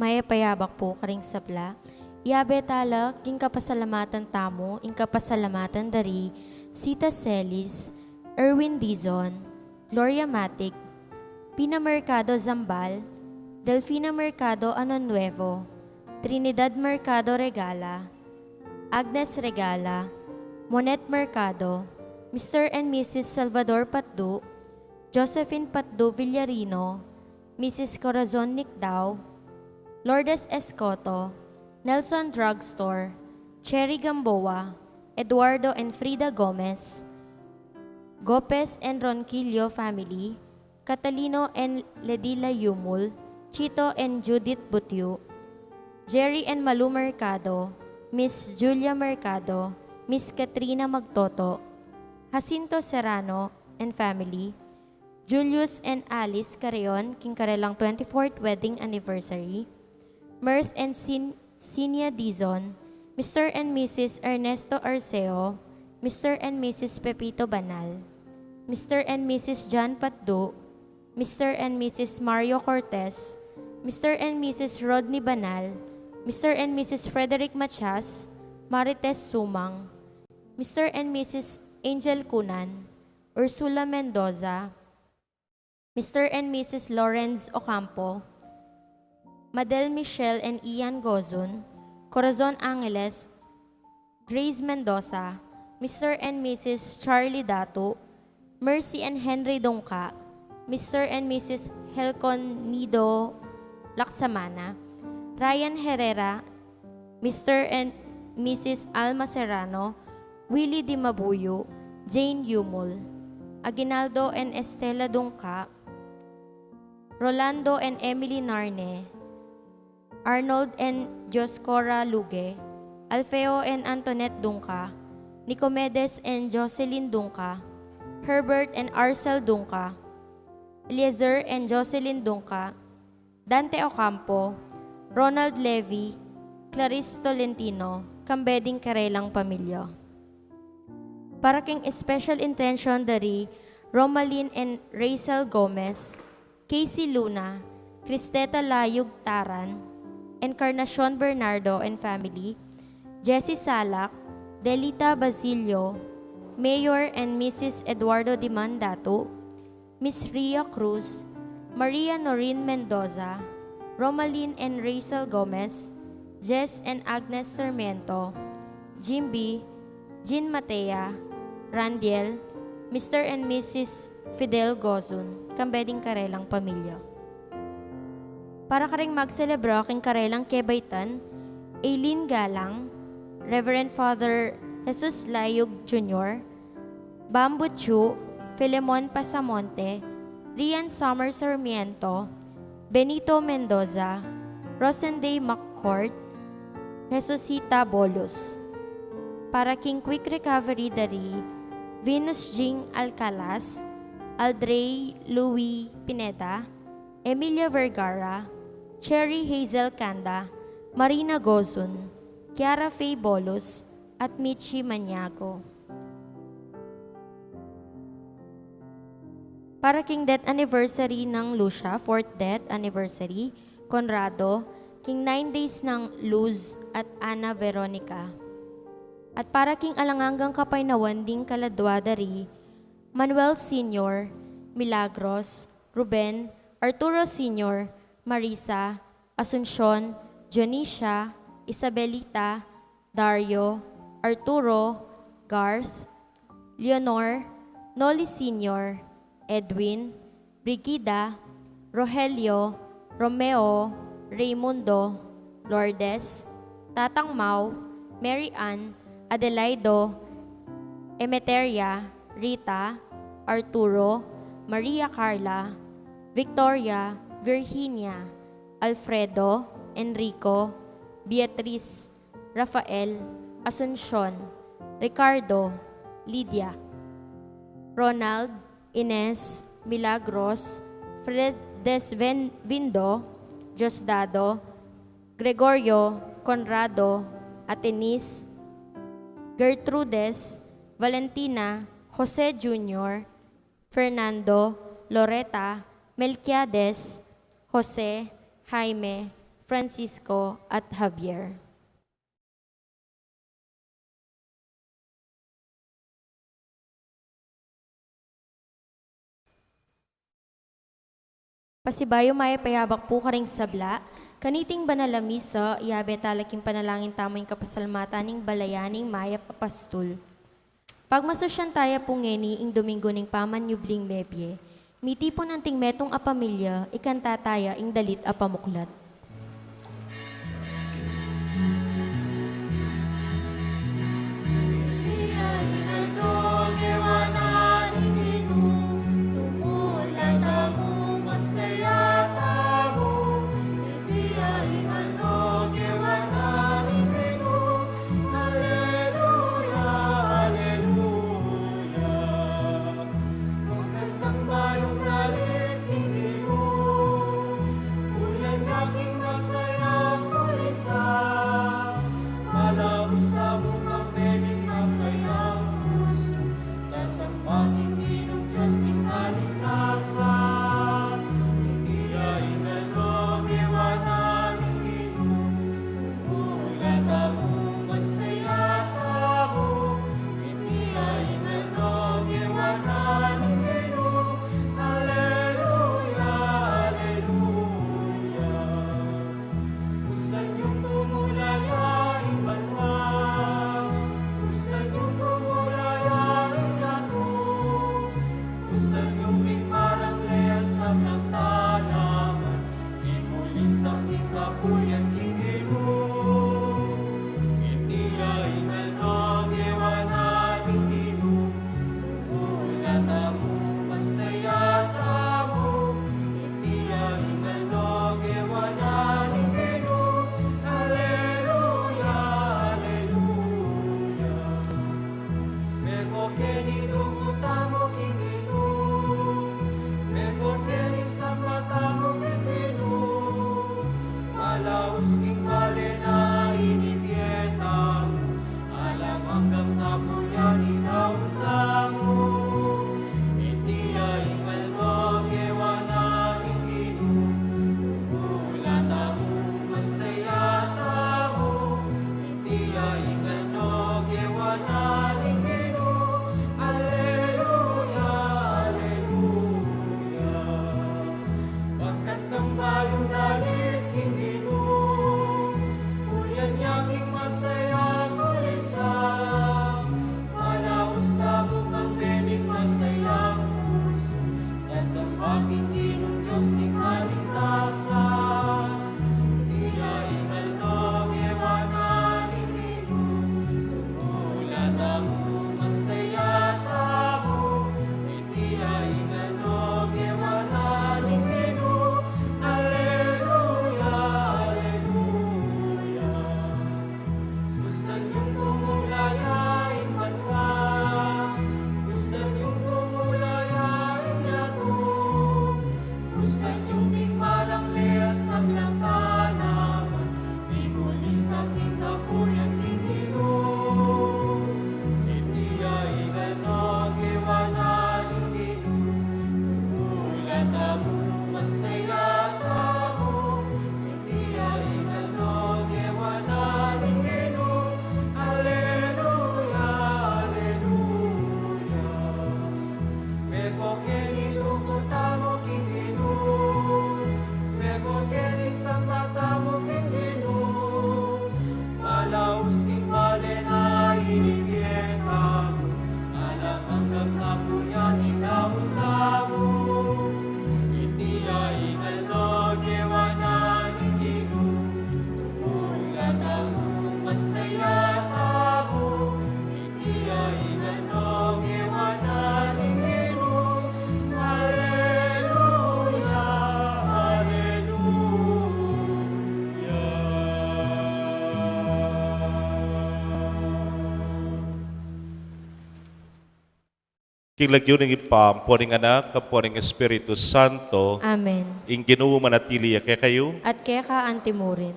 Mayap a yabak pu karing sabla. Yabe tala king kapasalamatan tamu ing kapasalamatan da ri Sita Celis, Erwin Dizon, Gloria Matic, Pina Mercado Zambal, Delfina Mercado Año Nuevo, Trinidad Mercado Regala, Agnes Regala, Monet Mercado, Mister and Missus Salvador Patdu, Josephine Patdu Villarino, Missus Corazon Nicdao, Lourdes Escoto, Nelson Drugstore, Cherry Gamboa, Eduardo and Frida Gomez, Gopez and Ronquillo family, Catalino and Ledila Yumul, Chito and Judith Butyu, Jerry and Malu Mercado, Miss Julia Mercado, Miss Katrina Magtoto, Jacinto Serrano and family, Julius and Alice Carreon, king karelang twenty-fourth wedding anniversary, Mirth and Sin-, Sinia Dizon, Mister and Missus Ernesto Arceo, Mister and Missus Pepito Banal, Mister and Missus John Patdu, Mister and Missus Mario Cortez, Mister and Missus Rodney Banal, Mister and Missus Frederick Machas, Marites Sumang, Mister and Missus Angel Cunan, Ursula Mendoza, Mister and Missus Lawrence Ocampo, Madel Michelle and Ian Gozun, Corazon Angeles, Grace Mendoza, Mister and Missus Charlie Datu, Mercy and Henry Dungca, Mister and Missus Helcon Nido Laksamana, Ryan Herrera, Mister and Missus Alma Serrano, Willie Dimabuyo, Jane Yumul, Aguinaldo and Estela Dungca, Rolando and Emily Narne, Arnold and Dioscora Luge, Alfeo and Antoinette Dungca, Nicomedes and Jocelyn Dungca, Herbert and Arcel Dungca, Eliezer and Jocelyn Dungca, Dante Ocampo, Ronald Levy, Clarice Tolentino, kambe ding karelang pamilya. Para king special intention da ri Romalyn and Rachel Gomez, Casey Luna, Cristeta Layug Taran, Encarnacion Bernardo and family, Jessie Salak, Delita Basilio, Mayor and Missus Eduardo Dimandatu, Miss Ria Cruz, Maria Noreen Mendoza, Romalyn and Rachel Gomez, Jess and Agnes Sarmiento, Jimby, Jean Matea, Randiel, Mister and Missus Fidel Gozun, kambe ding karelang pamilya. Para karing magselebra king karelang kebaitan, Aileen Galang, Reverend Father Jesus Layug Junior, Bambu Chu, Filemon Pasamonte, Rian Summer Sarmiento, Benito Mendoza, Rosenday McCord, Jesusita Bolus. Para king quick recovery da ri Venus Jing Alcalas, Aldrey Louis Pineda, Emilia Vergara, Cherry Hazel Canda, Marina Gozun, Kiara Faye Bolus, at Michi Maniago. Para king death anniversary nang Lucia, fourth death anniversary, Conrado, king nine days nang Luz at Ana Veronica. At para king alang anggang kapaynawan ding kaladwa da ri Manuel Senior, Milagros, Ruben, Arturo Senior, Marisa, Asuncion, Dionisia, Isabelita, Dario, Arturo, Garth, Leonor, Noli Senior, Edwin, Brigida, Rogelio, Romeo, Raymundo, Lourdes, Tatang Mau, Mary Ann, Adelaido, Emeteria, Rita, Arturo, Maria Carla, Victoria, Virginia, Alfredo, Enrico, Beatriz, Rafael, Asuncion, Ricardo, Lydia, Ronald, Ines, Milagros, Fred Desven-, Vindo, Diosdado, Gregorio, Conrado, Atenis, Gertrudes, Valentina, Jose Junior, Fernando, Loreta, Melquiades, Jose, Jaime, Francisco, at Javier. Pasibayu mayap a yabak pu karing sabla, kaniting banal a misa, iyabe tala king panalangin tamu ing kapasalamatan ning balayan ning mayap a pastul. Pagmasusyan taya pu ngeni ing Domingo ning pamanyubling mebie, mitipun anting metung a pamilya, ikanta taya ing dalit a pamuklat. Aleluya, aleluya. Magandang bayung dalit king Ginu. Uyan ya king masayang kulisa. Malaus tamu kang mening masayang pusu. Sasamban ing Ginung Dios ning kaligtasan. Iti ya ing aldo kewanan ning Ginu. Tumula tamu, magsaya tamu. Iti ya ing aldo kewanan ning Ginu. Aleluya, aleluya. Pustan yung tumula ya ing banua. Pustan yung tumula ya ing yatu. Pustan yung ing marang leat sablang tanaman. Ikulisak ing kapurian king Ginu. Iti ya ing aldo kewanan ning Ginu. Tumula tamu, magsaya tamu. Iti ya ing aldo kewanan ning Ginu. Aleluya, aleluya. Meko keni duku tamu king Ginu. Meko keni samba tamu king Ginu. Malaus king bale na ini bie tamu. Alang anggang kapurian ing daun tamu. Iti ya ing aldo kewanan ning Ginu. Tumula tamu, magsaya tamu. Iti ya ing aldo kewanan ning Ginu. Aleluya, aleluya. Magandang bayung dalit king Ginu. Uyan ya king masayang kulisa. Malaus tamu kang mening masayang pusu. Sasamban ing Ginung Dios ning kaligtasan. Iti ya ing aldo kewanan ning Ginu. Tumula tamu, magsaya tamu. Iti ya ing aldo kewanan ning Ginu. Aleluya, aleluya. Pustan yung tumula ya ing banua. Pustan yung tumula ya ing yatu. Pustan yung ing marang leat sablang tanaman. Ikulisak ing kapurian king Ginu. Iti ya ing aldo kewanan ning Ginu. Tumula tamu, magsaya tamu. Iti ya ing aldo kewanan ning Ginu. Aleluya, aleluya. Meko keni duku tamu king Ginu. Meko keni samba tamu king Ginu. Malaus king bale na ini bie tamu. Alang anggang kapurian ing daun tamu. Iti ya ing aldo kewanan ning Ginu. Tumula tamu, magsaya tamu. Iti ya ing aldo kewanan ning Ginu. Aleluya, aleluya. King lagyu ning Ibpa, ampo ning Anak, ampo ning Espiritu Santo. Amen. Ing Ginu manatili ya kekayu. At keka antimurin.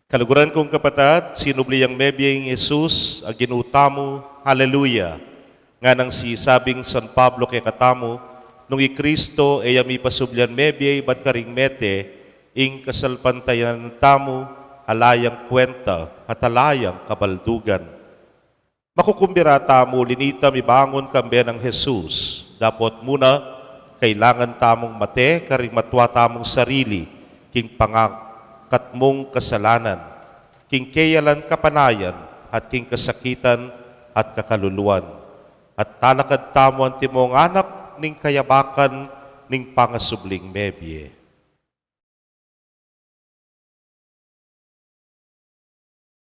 Kaluguran kung kapatad, sinubli yang mebie ing Jesus a Ginu tamu. Haleluya. Nganang sinabi ning San Pablo kekatamu, nung i Kristo e ya mipasublian mebie ibat karing mete, Ing kasalpantayanan tamu ala yang kwenta at ala yang kabaldugan. Makukumbira tamu uli nita mibangun kambe nang Jesus, dapot mu na kailangan tamung mate karing matua tamung sarili, king pangakat mung kasalanan, king keyalan kapanayan, at king kasakitan at kakaluluan. At talakad tamu antimong anak ning kayabakan ning pangasubling mebie.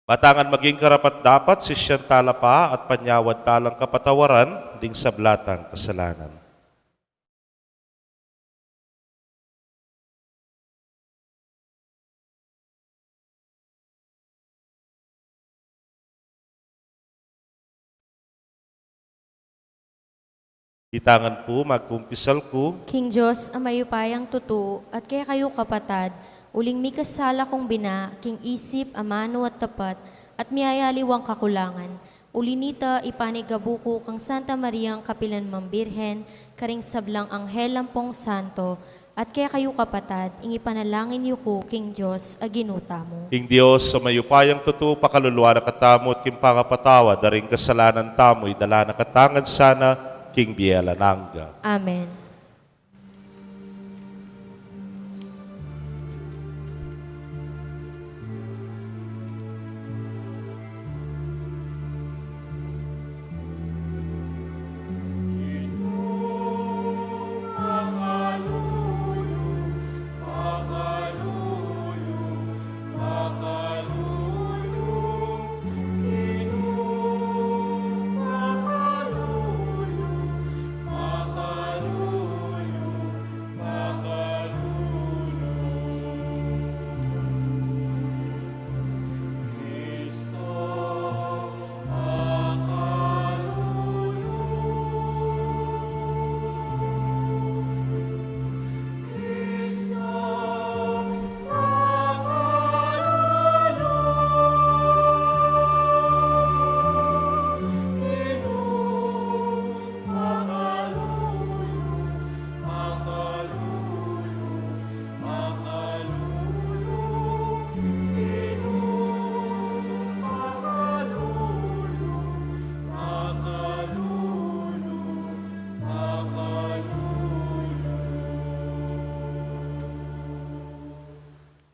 Ba tangan maging karapat-dapat, sisian tala pa at panyawad talang kapatawaran ding sabla tang kasalanan. Di tangan pu, magkumpisal ku. King Dios a mayupayang tutu, at kekayu kapatad, uling mikasala kung bina, king isip, amanu at tapat, at miyayaliwang kakulangan. Uli nita, ipanigabu ku kang Santa Mariang kapilan mang Birhen, karing sablang anghel ampong santo, at kekayu kapatad, ing ipanalangin yu ku king Dios a Ginu tamu. Ing Dios a mayupayang tutu, pakaluluan na katamu at king pangapatawad da ring kasalanan tamu, idala na katamu ngan sana king bie alang angga. Amen.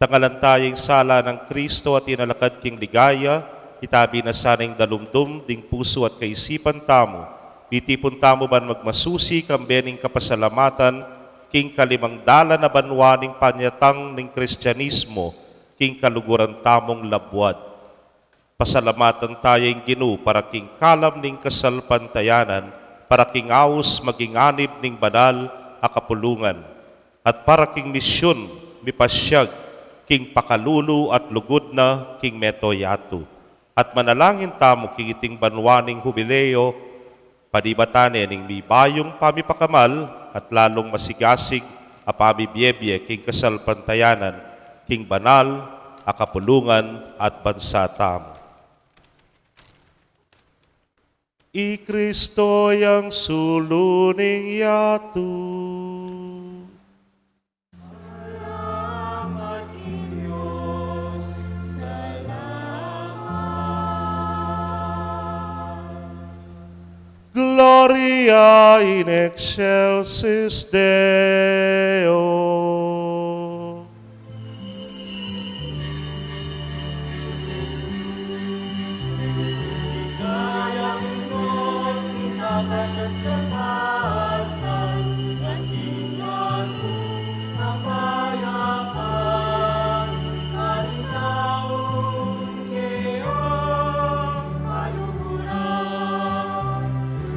Tangalan taya ing sala nang Kristo at inalakad king ligaya, itabi na sana ing dalumdum ding pusu at kaisipan tamu. Mitipun tamu ban magmasusi kambe ning kapasalamatan king kalimang dalan a banua ning panyatang ning Kristianismo, king kaluguran tamung labuad. Pasalamatan taya ing Ginu para king kalam ning kasalpantayanan, para king aus maging anib ning banal a kapulungan, at para king misyun mipasyag king pakalulu at lugud na king mabilug a yatu. At manalangin tamu king iting banua ning Hubileo, panibatan ne ning mibayung pamipakamal at lalung masigasig a pamibiebie king kasalpantayanan, king banal a kapulungan at bansa tamu. I Kristo yang sulu ning yatu. Salamat king Dios, salamat. Gloria in excelsis Deo.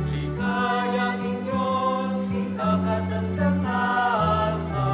Ligaya king Dios king kakatas-katasan,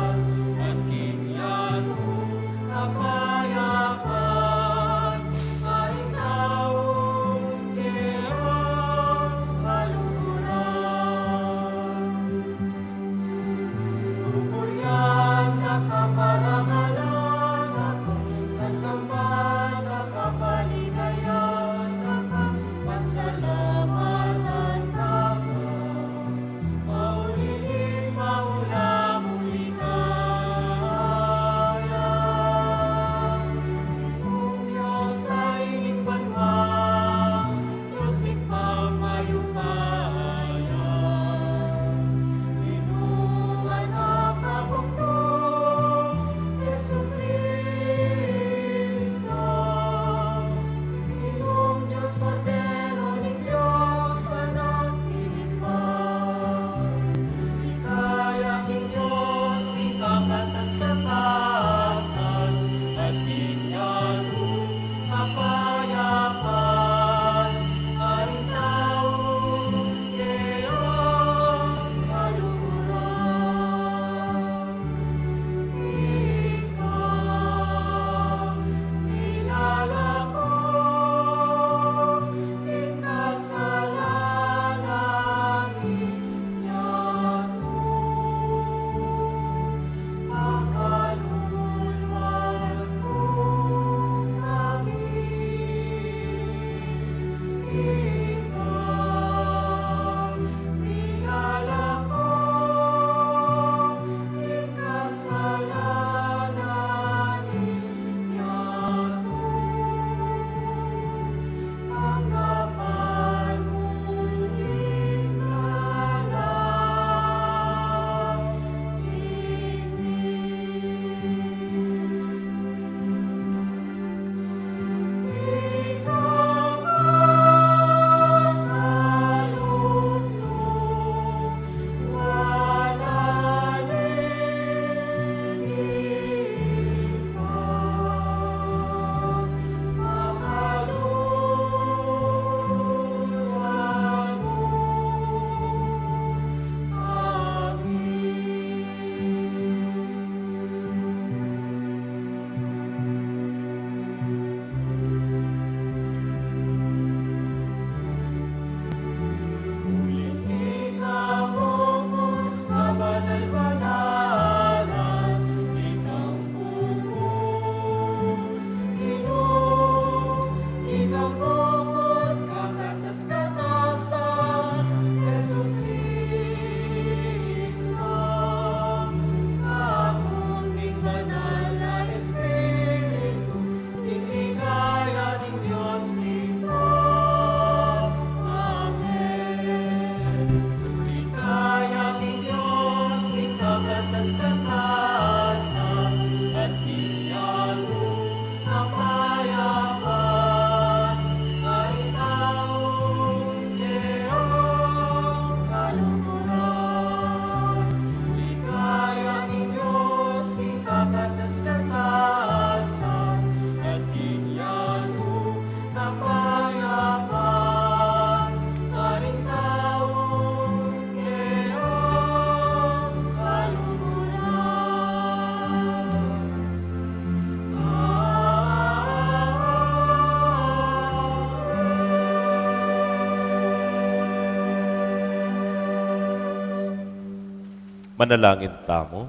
Manalangin tamu.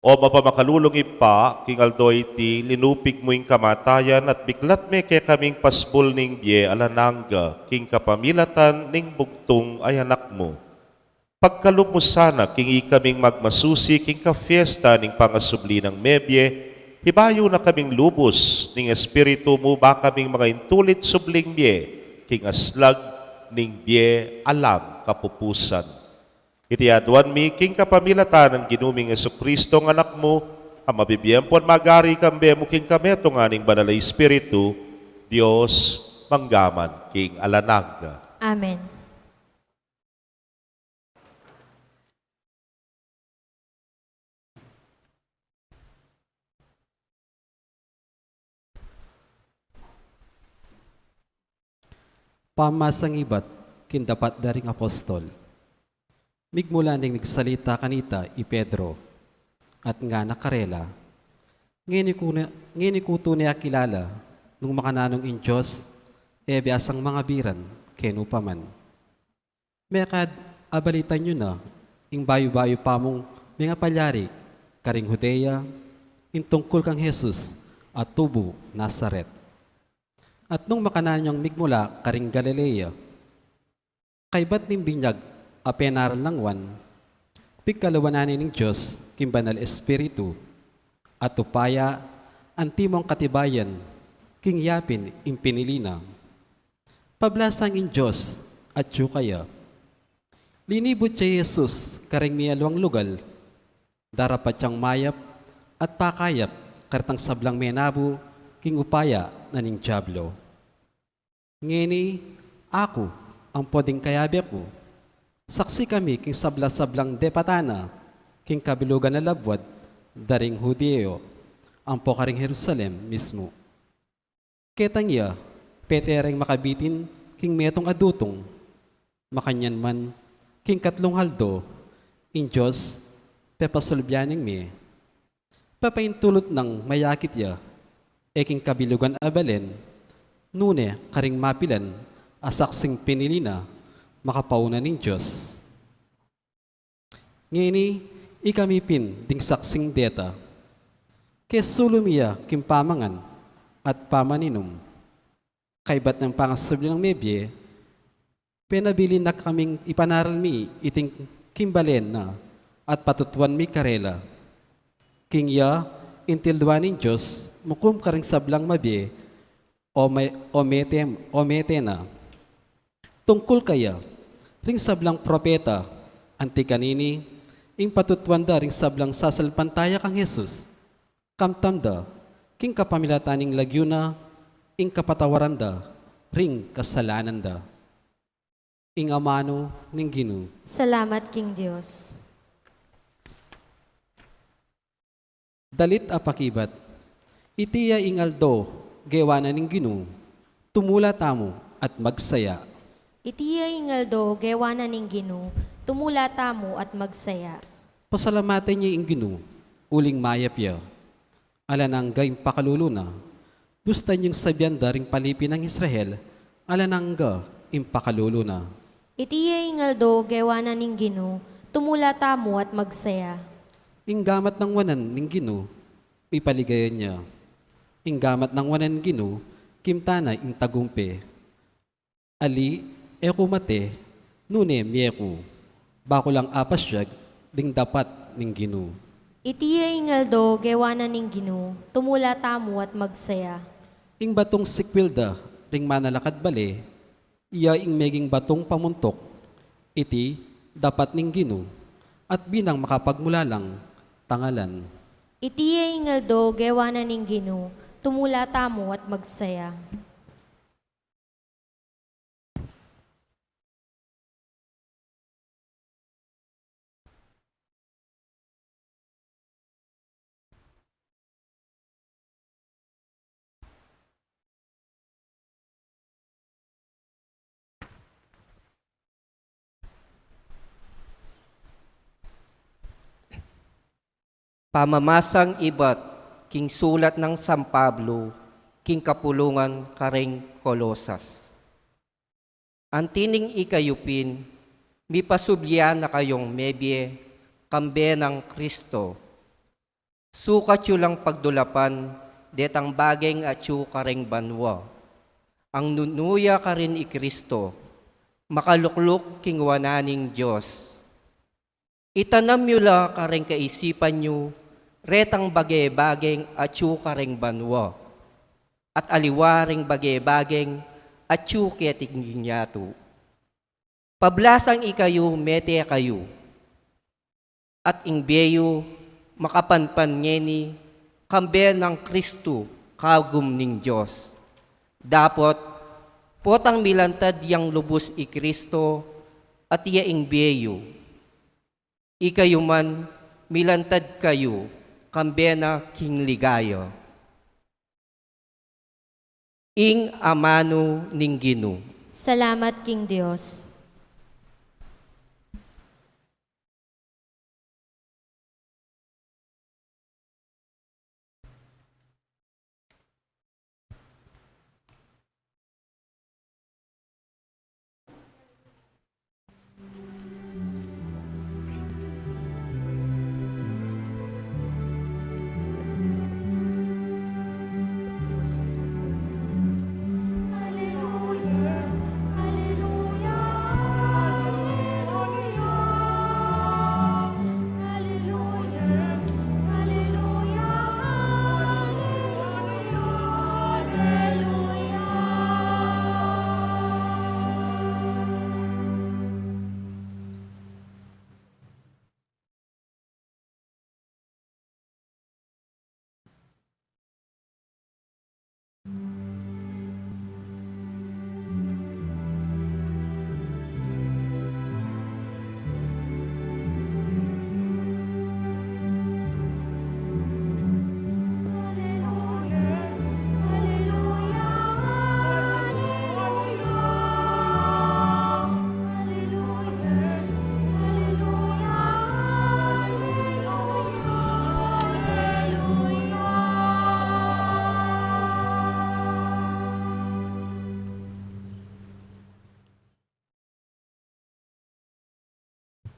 O mapamakalulung Ibpa, king aldo iti linupig mu ing kamatayan at biklat me kekaming pasbul ning bie alang angga king kapamilatan ning bugtung a Anak mu. Pagkalub mu sana king ikaming magmasusi king kapiesta ning pangasubli nang mebie, hibayu na kaming lubus ning Espiritu mu ba kaming mangaintulit subling bie king aslag ning bie alang kapupusan. Iti aduan mi king kapamilatan nang Ginu ming Jesucristo a Anak mu, a mabibie ampon magari kambe mu king kametungan ning Banal a Espiritu, Dios, mangga man king alang angga. Amen. Pamamasang ibat king dapat da ring apostol. Migmula neng migsalita kanita i Pedro, at ngana karela, ngeni ku ne, ngeni ku tune akilala nung makananu ing Dios, e biasang mangabiran kenu pa man. Mekad abalitan yu na ing bayu-bayu pa mung mengapalyari karing Judea, ing tungkul kang Jesus a tubu Nazaret. At nung makananu yang migmula karing Galilea, kaybat ning binyag a penaral nang Juan, pigkalwanan ne ning Dios king Banal Espiritu, at upaya antimong katibayan king yapin ing pinili na. Pablasang ing Dios atyu kaya. Linibut ya i Jesus karing mialuang lugal, darapat yang mayap at pakayap karetang sablang menabu king upaya na ning Diablo. Ngeni, aku ampon ding kayabe ku, saksi kami king sabla-sablang depatan na king kabilugan a labuad da ring Judeo ampo karing Jerusalem mismu. Ketang ya, pete reng makabitin king metung a dutung. Makanyan man, king katlung aldo, ing Dios pepasulbian neng mie. Pepaintulut nang mayakit ya, e king kabilugan a balen, nune karing mapilan a saksing pinili na makapauna ning Dios. Ngeni, ikami pin ding saksing deta. Kesulu mi ya king pamangan at pamaninum. Kaybat nang pangasubli nang mebie, penabilin na kaming ipanaral mi iting king balen na at patutuan mi karela. King ya, intilduan ning Dios mukum karing sablang mabie o me-, o mete, o mete na. Tungkul kaya, ring sablang propeta anti kanini, ing patutuan da ring sablang sasalpantaya kang Jesus, kamtam da king kapamilatan ning lagyu na ing kapatawaran da ring kasalanan da. Ing amanu ning Ginu. Salamat king Dios. Dalit a pakibat. Iti ya ing aldo gewa na ning Ginu, tumula tamu at magsaya. Iti ya ing aldo gewa na ning Ginu, tumula tamu at magsaya. Pasalamatan ye ing Ginu, uling mayap ya. Alang angga ing pakalulu na. Bustan yung sabian da ring palipi nang Israel, alang angga ing pakalulu na. Iti ya ing aldo gewa na ning Ginu, tumula tamu at magsaya. Ing gamat nang wanan ning Ginu, ipaligayan ya. Ing gamat nang wanan ning Ginu, kimta na ing tagumpe. Ali, e ku mate, nune mie ku. Ba ku lang apasyag ding dapat ning Ginu. Iti ya ing aldo gewa na ning Ginu, tumula tamu at magsaya. Ing batung sikwil da ring manalakad bale, iya ing meging batung pamuntuk. Iti dapat ning Ginu, at binang makapagmulalang tangalan. Iti ya ing aldo gewa na ning Ginu, tumula tamu at magsaya. Pamamasang ibat king sulat nang San Pablo king kapulungan karing Colosas. Anti ning ikayu pin, Mipasubli ya na kayung mebie kambe nang Kristo. Sukat yu lang pagdulapan detang bageng atyu kareng banua. Ang nunu ya karin i Kristo, makalukluk king wanan ning Dios. Itanam yu la kareng kaisipan yu retang bage-bageng atyu kareng banua, at aliwa reng bage-bageng atyu keti king yatu. Pablasang ikayu mete kayu, at ing bie yu makapanpan ngeni kambe nang Kristo kagum ning Dios. Dapot, potang milantad yang lubus i Kristo, at iya ing bie yu. Ikayu man, milantad kayu kambe na king ligaya. Ing amanu ning Ginu. Salamat king Dios.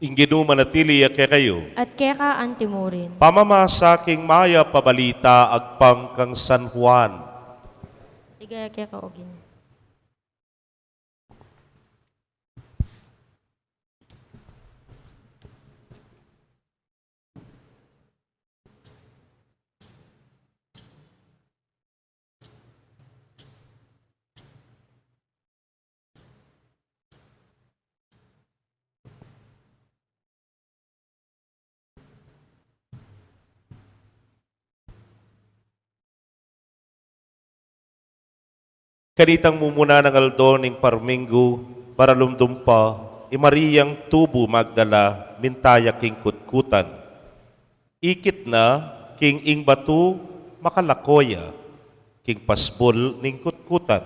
Ing Ginu manatili ya kekayu. At keka anti mu rin. Pamamasa king mayap a balita agpang kang San Juan. Ligaya keka, O Ginu. Kanitang mumuna nang aldo ning parminggu, baralumdum pa, i Mariang tubu Magdala, minta ya king kutkutan. Ikit na king ing batu makalako ya king pasbul ning kutkutan.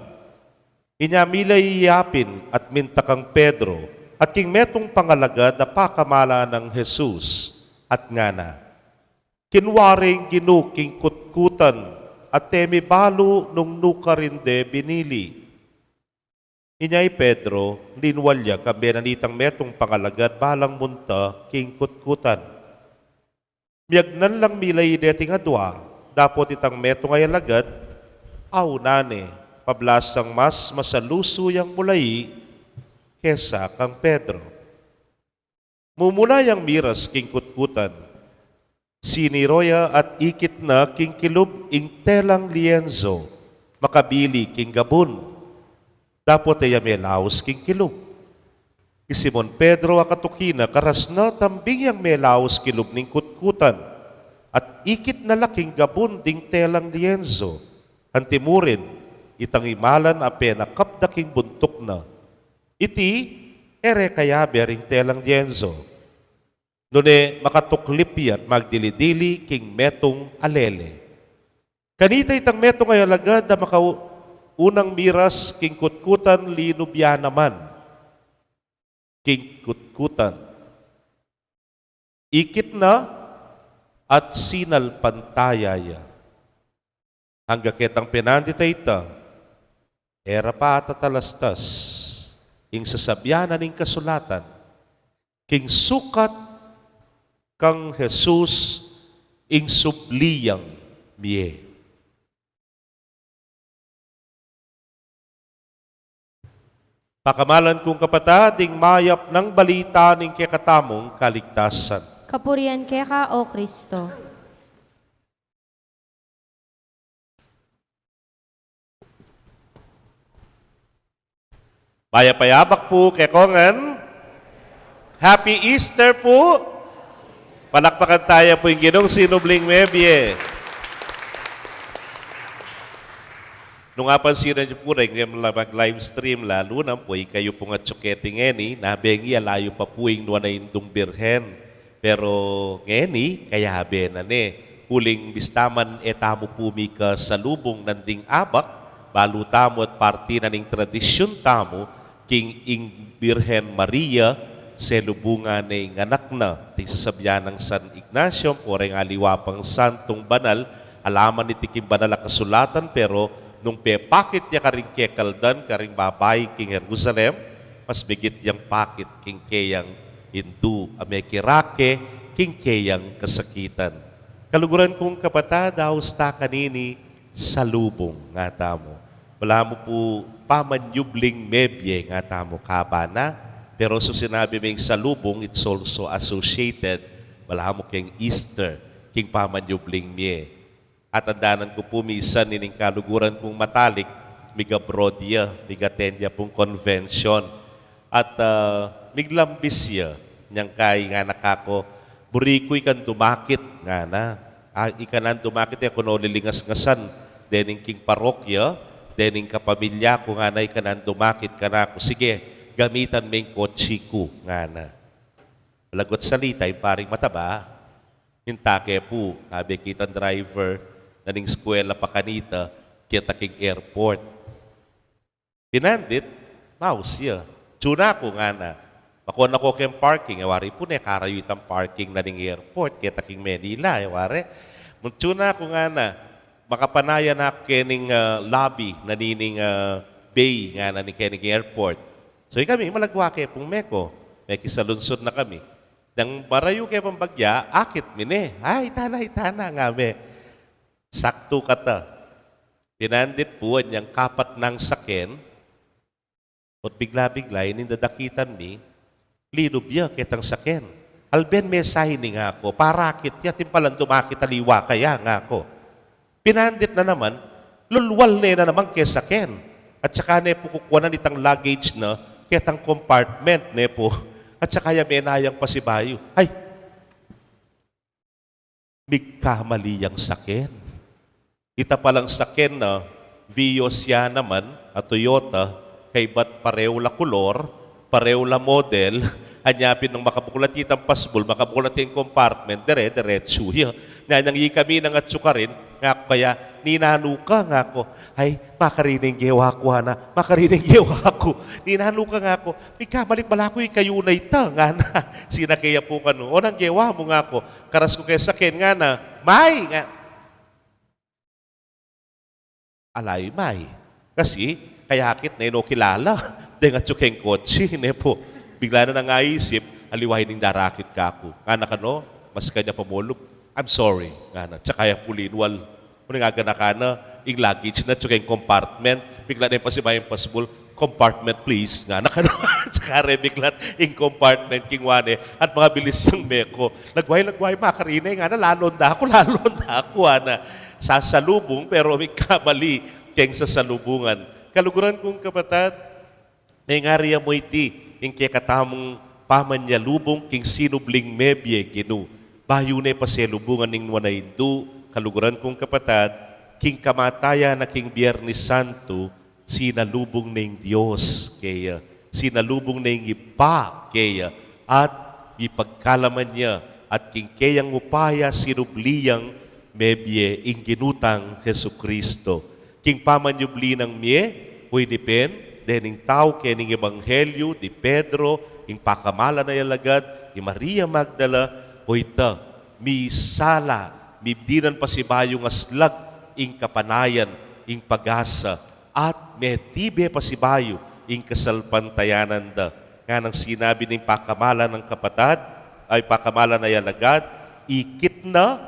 Inya mila ya pin at minta kang Pedro at king metung pangalagad a pakamala nang Jesus, at ngana, "Kinua re ing Ginu king kutkutan, at e mi balu nung nukarin de binili." Inya i Pedro, linwal ya kambe na nitang metung pangalagad balang munta king kutkutan. Miyagnan lang milai deting adua, dapot itang metung a alagad, auna ne, pablasang mas masalusu yang mulai kesa kang Pedro. Mumuna yang miras king kutkutan. Siniro ya at ikit na king kilub ing telang lienzo, makabili king gabun. Dapot e ya melaus king kilub. I Simon Pedro a katuki na karas na tambing yang melaus kilub ning kutkutan, at ikit na la king gabun ding telang lienzo. Antimurin, itang imalan a penakap da king buntuk na. Iti, e re kayabe ring telang lienzo. Nune makatuklip ya at magdili-dili king metung a lele. Kanita itang metung a alagad a makaunang miras king kutkutan linub ya naman king kutkutan. Ikit na at sinalpantaya ya. Angga ketang penandit a ita, e ra pa tatalastas ing sasabian na ning kasulatan, King sukat kang Jesus ing subli yang mie. Pakamalan kung kapatad, ing mayap nang balita ning kekatamung kaligtasan. Kapurian keka, O Kristo. Mayap a yabak pu kekongan. Happy Easter pu. Palakpakan taya pu ing Ginung sinubling mebie. Nung apansinan yu pu reng mag-live stream, lalu na pu ikayu pung atsu keti ngeni, nabengi ala yu pa pu ing nuan a Indung Birhen. Pero ngeni, kayabe na ne, uling bista man e tamu pu mika salubung nanding abak, balu tamu at parti na ning tradisyun tamu, king ing Birhen Maria, selubungan ne ing anak na, iti sasabian nang San Ignacio, ampo reng aliwa pang santung banal, ala man iti king banal a kasulatan, pero nung pepakit ya karing kekaldan, karing babai king Jerusalem, mas bigit yang pakit king keyang indu a mekirake king keyang kasakitan. Kaluguran kung kapatad, aus ta kanini salubung nga tamu. Balamu pu pamanyubling mebie nga tamu kabana, pero su sinabi ming salubung, it's also associated, balamu keng Easter, king pamanyubling mie. Atandanan ku pu misan ining kaluguran kung matalik, mig-abroad ya, mig-attend ya pung convention. At, ah, miglambis ya, nyang kai ngana kaku, "Buri ku ikan dumakit," ngana. "Ah, ika nang dumakit, e ku no lilingas-ngasan dening king parokya, dening kapamilya ku," ngana, "ika nang dumakit," kanaku. "Sige, gamitan me ing kotsi ku," ngana. Lagu't salita, ing paring mataba, minta ke pu, kabe kitang driver na ning eskwela pa kanita, keta king airport. Pinandit, maus ya. "Tsu na ku," ngana. "Makuna ku keng parking," e wari pu ne karayu itang parking na ning airport, keta king Manila, e wari. "Tsu na ku," ngana. "Makapanayan na ku kening, ah, lobby na nining, ah, bay," ngana, "ni kening airport." So, ikami, malagwa ke pung meko. Mekisalunsud na kami. Nang marayu ke pang bagya, akit mi ne. "Ay, ita na, ita na," nga me. Saktu kata. Pinandit pu, anyang kapat nang saken, ot bigla-bigla, ining dadakitan mi, linub ya ketang saken. "Alben, mesa ini," ngaku, "para akit ya, atin palang dumakit aliwa kaya," ngaku. Pinandit na naman, lulwal ne na naman keng saken. At saka ne pu kukuanan itang luggage na ketang compartment ne pu. At saka ya menayang pasibayu. Ay! Migkamali yang saken. Ita palang saken na Vios ya naman a Toyota, kaybat pareho la kulor, pareho la model, anya pin nung makabuklat itang pasbul, makabuklat ing compartment, dire-diretsu ya. Nya nang ikami nang atsu karin, ngaku kaya, "Ninanu ka?" ngaku. "Ay, makarine ing gewa ku," ana, "makarine ing gewa ku." "Ninanu ka?" ngaku. "Migkamali pala ku, ikayu na ita," ngana. Sinake ya pu kanu. "O, nanu ing gewa mu?" ngaku. Karas ku keng saken, ngana, "May!" nga. Ala yu may. Kasi, kayakit ne no kilala. Deng atsu keng kotsi, ne pu. Bigla na nang aisip, aliwa ining darakit kaku. Ngana kanu, mas kanya pamolub, "I'm sorry," ngana. Tsaka ya pu linwal. Nung aganakan na ing luggage na, tsaka ing compartment, bigla neng pasibayu ing pasbul, "Compartment, please," ngana kanu. Tsaka rebiklat ing compartment king wane, at mabilis yang meko. "Lagway, lagway, makarine," ngana, "lalon da ku, lalon da ku," ana. Sasalubung, pero migkamali keng sasalubungan. Kaluguran kung kapatad, mengari ya mu iti ing kekatamung pamanyalubung king sinubling mebie, Ginu. Bayu ne paselubungan ning nuan a indu, kaluguran kung kapatad, king kamatayan na king Biernes Santo, sinalubung ne ing Dios keya, sinalubung ne ing Ibpa keya, at ipagkalaman ya, at king keyang upaya sinubli yang mebie ing Ginu tang Jesucristo. King pamanyubli nang mie, o ini pin, dening tau kening ebanghelyu di Pedro, ing pakamalan a alagad i Maria Magdala, o ita, misala, mi dinan pasibayung aslag ing kapanayan, ing pag-asa, at metibe pasibayu ing kasalpantayanan da. Nganang sinabi ning pakamalan nang kapatad, ay, pakamalan a alagad, ikit na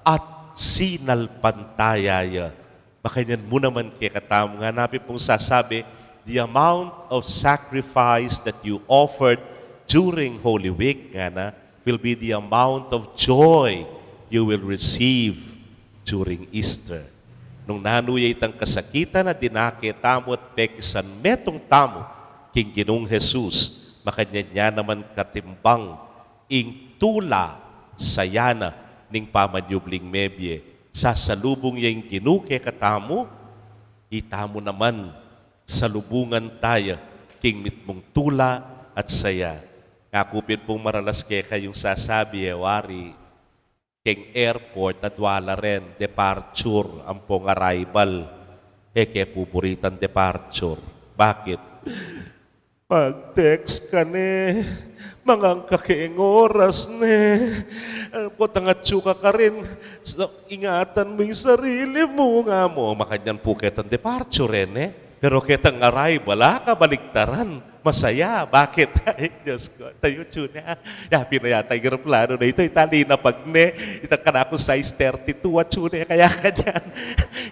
at sinalpantaya ya. Makanyan mu naman kekatamu, ngana pin pung sasabi, the amount of sacrifice that you offered during Holy Week, ngana, will be the amount of joy you will receive during Easter. Nung nanu ya itang kasakitan a dinake tamu at pekisan metung tamu king Ginung Jesus, makanyan ya naman katimbang ing tula, saya na ning pamanyubling mebie. Sasalubung ya ing Ginu kekatamu, itamu naman salubungan taya king mitmung tula at saya. Ngaku pin pung maralas kekayung sasabi, e wari, keng airport, adwa la ren departure ampong arrival. E ke pu buritan departure. Bakit? Pag-text ka ne, mangan ka keng oras ne, e, potang atyu ka karin, sa-, ingatan mu ing sarili mu, nga mu. Makanyan pu ketang departure, e ne? Pero ketang arrival, ala, kabaligtaran. Masaya. Bakit? Ay, Diyos ko. Tayu, tune. Ya pin na yata ing eroplano na ita. Itali na pag ne, itang kanakung size thirty-two, atyu ne kaya kanyan.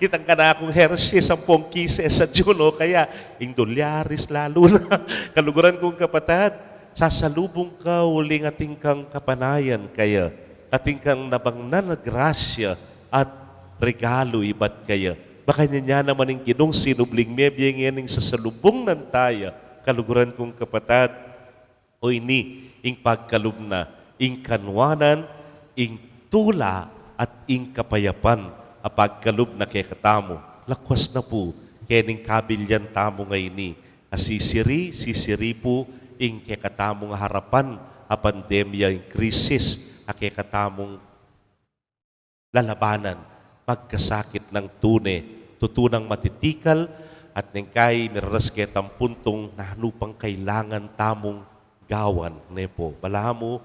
Itang kanakung Hershey's ampong Kisses, atyu ne kaya. Ing dolyares lalu na. Kaluguran kung kapatad, sasalubung ka uling atin kang kapanayan kaya, atin kang nabangnan a grasya at regalu ibat kaya. Makanyan ya naman ing Ginung sinubling mebie ngening sasalubung na taya, kaluguran kung kapatad. O ini ing pagkalub na, ing kanuanan, ing tula, at ing kapayapan a pagkalub na kekatamu. Lakwas na pu kening kabilyan tamu ngeni, a sisiri, sisiri pu ing kekatamung harapan a pandemya, ing krisis a kekatamung lalabanan. Magkasakit nang tune, tutu nang matitikal, at neng kai miraras ketang puntung nanu pang kailangan tamung gawan, ne pu. Balamu,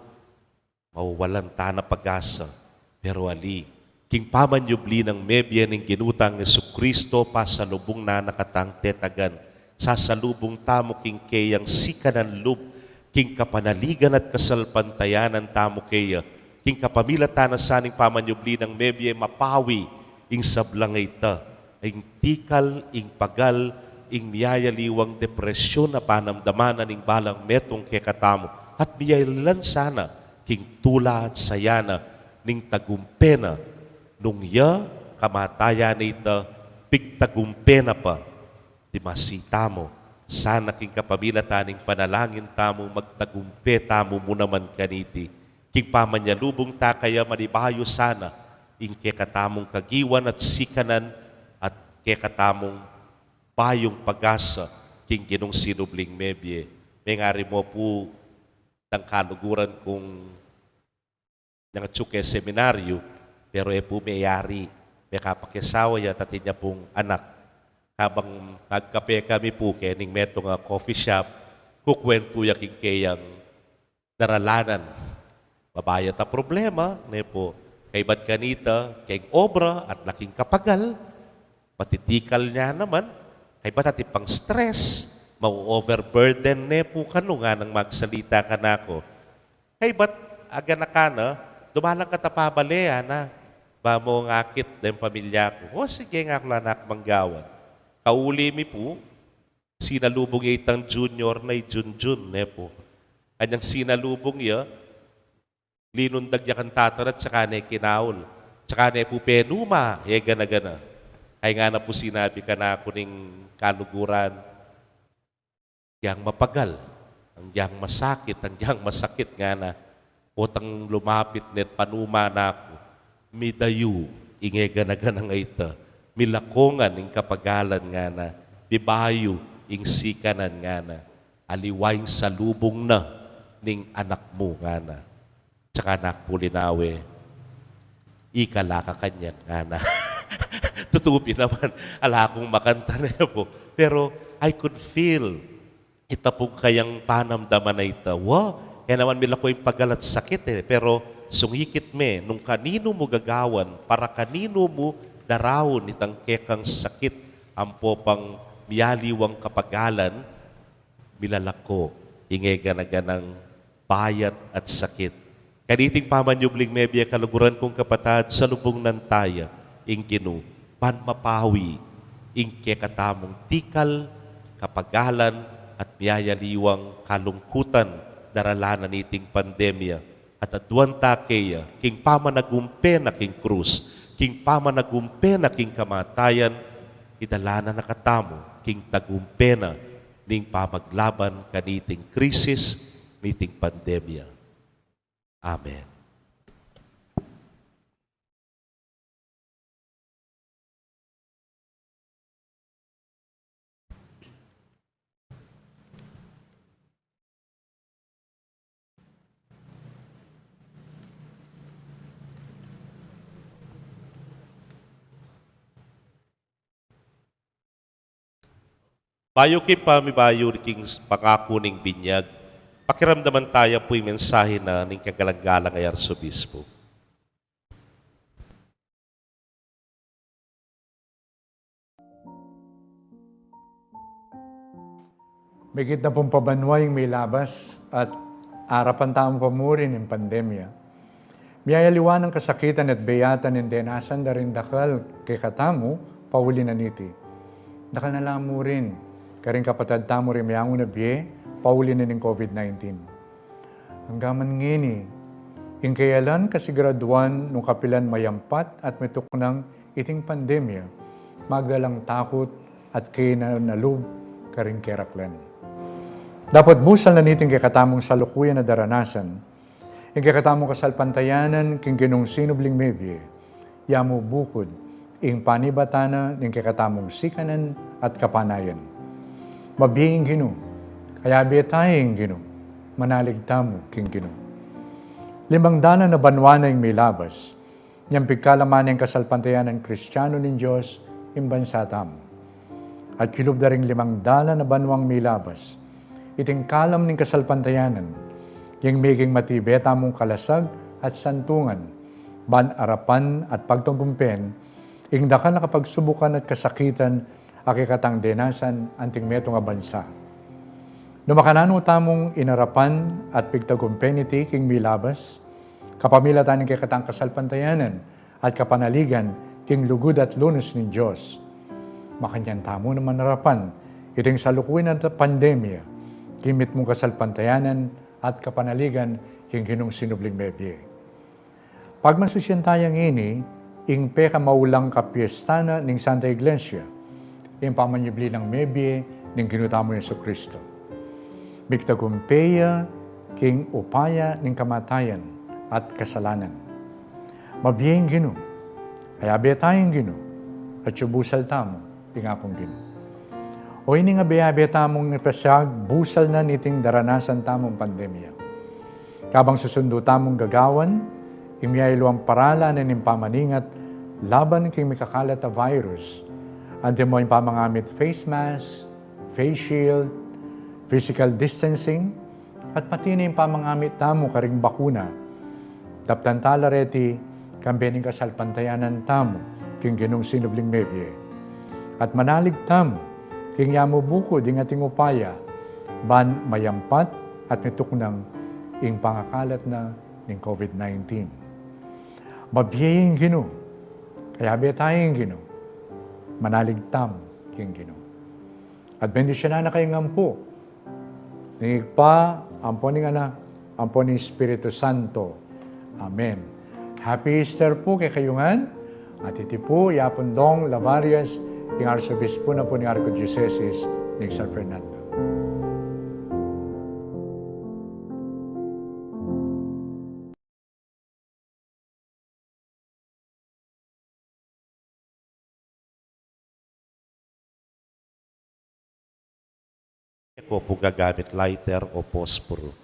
mawawalan tana pag-asa. Pero ali, king pamanyubli nang mebie ning Ginu tang Jesucristo, pasalubung na na katang tetagan, sasalubung tamu king keyang sikanan lub, king kapanaligan at kasalpantayanan tamu keya, king kapamilatan na sa ning pamanyubli nang mebie mapawi ing sablang ita, ing tikal, ing pagal, ing miyayaliwang depresyon a panamdaman na ning balang metung kekatamu, at miyalilan sana king tula at saya na ning tagumpe na, nung ya kamatayan na ita, pigtagumpe na pa. Dimasi tamu sana king kapamilatan ning panalangin tamu, magtagumpe tamu mu naman kaniti. King pamanyalubung ta kaya, manibayu sana ing kekatamung kagiwan at sikanan at kekatamung bayung pag-asa king Ginung sinubling mebie. Mengari mo pu, tang kaluguran kung nang atyu ke seminaryo, pero e pu meyari, mekapakisawa ya, atin ya pung anak. Kabang magkape kami pu kening metung a coffee shop, kukwentu ya king keyang daralanan. Babayat a problema, ne pu. Kaybat kanita, keng obra, at laking kapagal, patitikal na naman, kaybat atin pang stress, mau-overburden ne pu kanu, nganang magsalita kanaku. Kaybat aganakan na, dumalang ka ta pa bale, ana, ba mung akit deng pamilya ku. O sige, ngaku, ala na akung gawan. Kauli mi pu, sinalubung ya itang junior na, i Junjun, ne pu. Kanyang sinalubung ya, linundag ya kang tata na, tsaka ne kinaul. Tsaka ne pu penuma, e gana-gana. Ay ngana pu sinabi kanaku ning kaluguran, agyang mapagal, agyang masakit, agyang masakit, ngana. Potang lumapit ne at panuma na ku, midayu ing e gana-ganang ita, milakongan ing kapagalan, ngana, mibayu ing sikanan, ngana, aliwa ing salubung na ning anak mu, ngana. Tsaka na ku pu linawe, ika la ka kanyan, ngana. Tutu pin naman, ala kung makantan, e pu. Pero I could feel ita pung kayang panamdaman a ita. Wa, e naman milako ing pagal at sakit, e. Pero sungikit me, nung kaninu mu gagawan, para kaninu mu daraun itang kekang sakit, ampo pang miyaliwang kapagalan, milalako ing e gana-ganang bayat at sakit. Kaniting pamanyubling mebie, kaluguran kung kapatad, salubungnan taya ing Ginu, ban mapawi ing kekatamung tikal, kapagalan, at miyayaliwang kalungkutan daralan na niting pandemya, at aduan ta keya king pamanagumpe na king krus, king pamanagumpe na king kamatayan, idala na na katamu king tagumpe na ning pamaglaban kaniting krisis, niting pandemya. Amen. Bayu king pamibayu king pangaku ning binyag, pakiramdaman taya pu ing mensahe na ning kagalang-galang a Arsobispo. Migit na pung pabanua ing milabas at arapan tamu pa murin ing pandemya. Miyayaliwa nang kasakitan at beyatan ing denasan da ring dakal kekatamu pauli na niti. Dakal na la murin karing kapatad tamu ring meangu na bie pauli na ning COVID nineteen. Angga man ngeni, ing kayalan kasiguraduan nung kapilan mayampat at mituknang iting pandemya, magdalang takut at kayanan a lub karing keraklan. Dapot busal na niting kekatamung salukuyan a daranasan, ing kekatamung kasalpantayanan king Ginung sinubling mebie, ya mu bukud ing panibatan na ning kekatamung sikanan at kapanayan. Mabie ing Ginu, kayabe taya ing Ginu, manalig tamu king Ginu. Limang dalan a banua na ing milabas, nyang pigkalaman ning kasalpantayanan Kristianu ning Dios ing bansa tamu. At kilub da ring limang dalan a banuang milabas, iting kalam ning kasalpantayanan, ing meging matibe tamung kalasag at santungan, ban arapan at pagtagumpen ing dakal a kapagsubukan at kasakitan a kekatang denasan anting metung a bansa. Nung makananu tamung inarapan at pigtagumpen iti king milabas, kapamilatan ning kekatang kasalpantayanan at kapanaligan king lugud at lunus ning Dios, makanyan tamu naman arapan iting salukuyan a pandemya king mitmung kasalpantayanan at kapanaligan king Ginung sinubling mebie. Pagmasusian taya ngeni ing pekamaulang kapiestan na ning Santa Iglesia, ing pamanyubli nang mebie ning Ginu tamung Jesucristo. Migtagumpe ya king upaya ning kamatayan at kasalanan. Mabie ing Ginu, kayabe taya ing Ginu, atyu busal tamu ing Apung Ginu. O ini ing abe-abe tamung ipasiag busal na niting daranasan tamung pandemya. Kabang susundu tamung gagawan ing miyayaliwang paralan ning pamaningat laban king mikakalat a virus, antimo ing pamangamit face mask, face shield, physical distancing, at pati na ing pamangamit tamu karing bakuna. Daptan tala reti kambe ning kasalpantayanan tamu king Ginung sinubling mebie. At manalig tamu king ya mu bukud ing ating upaya ban mayampat at mituknang ing pangakalat na ning COVID nineteen. Mabie ing Ginu, kayabe taya ing Ginu, manalig tamu king Ginu. At bendisyunan na kayung ampo ning Ibpa, ampo ning Anak, ampo ning Espiritu Santo. Amen. Happy Easter pu kekayu ngan. At iti pu i Apung Dong Lavarias, ing Arsobispo na pu ning Arkidiosesis ning San Fernando. Ako pu gagamit lighter o posporo.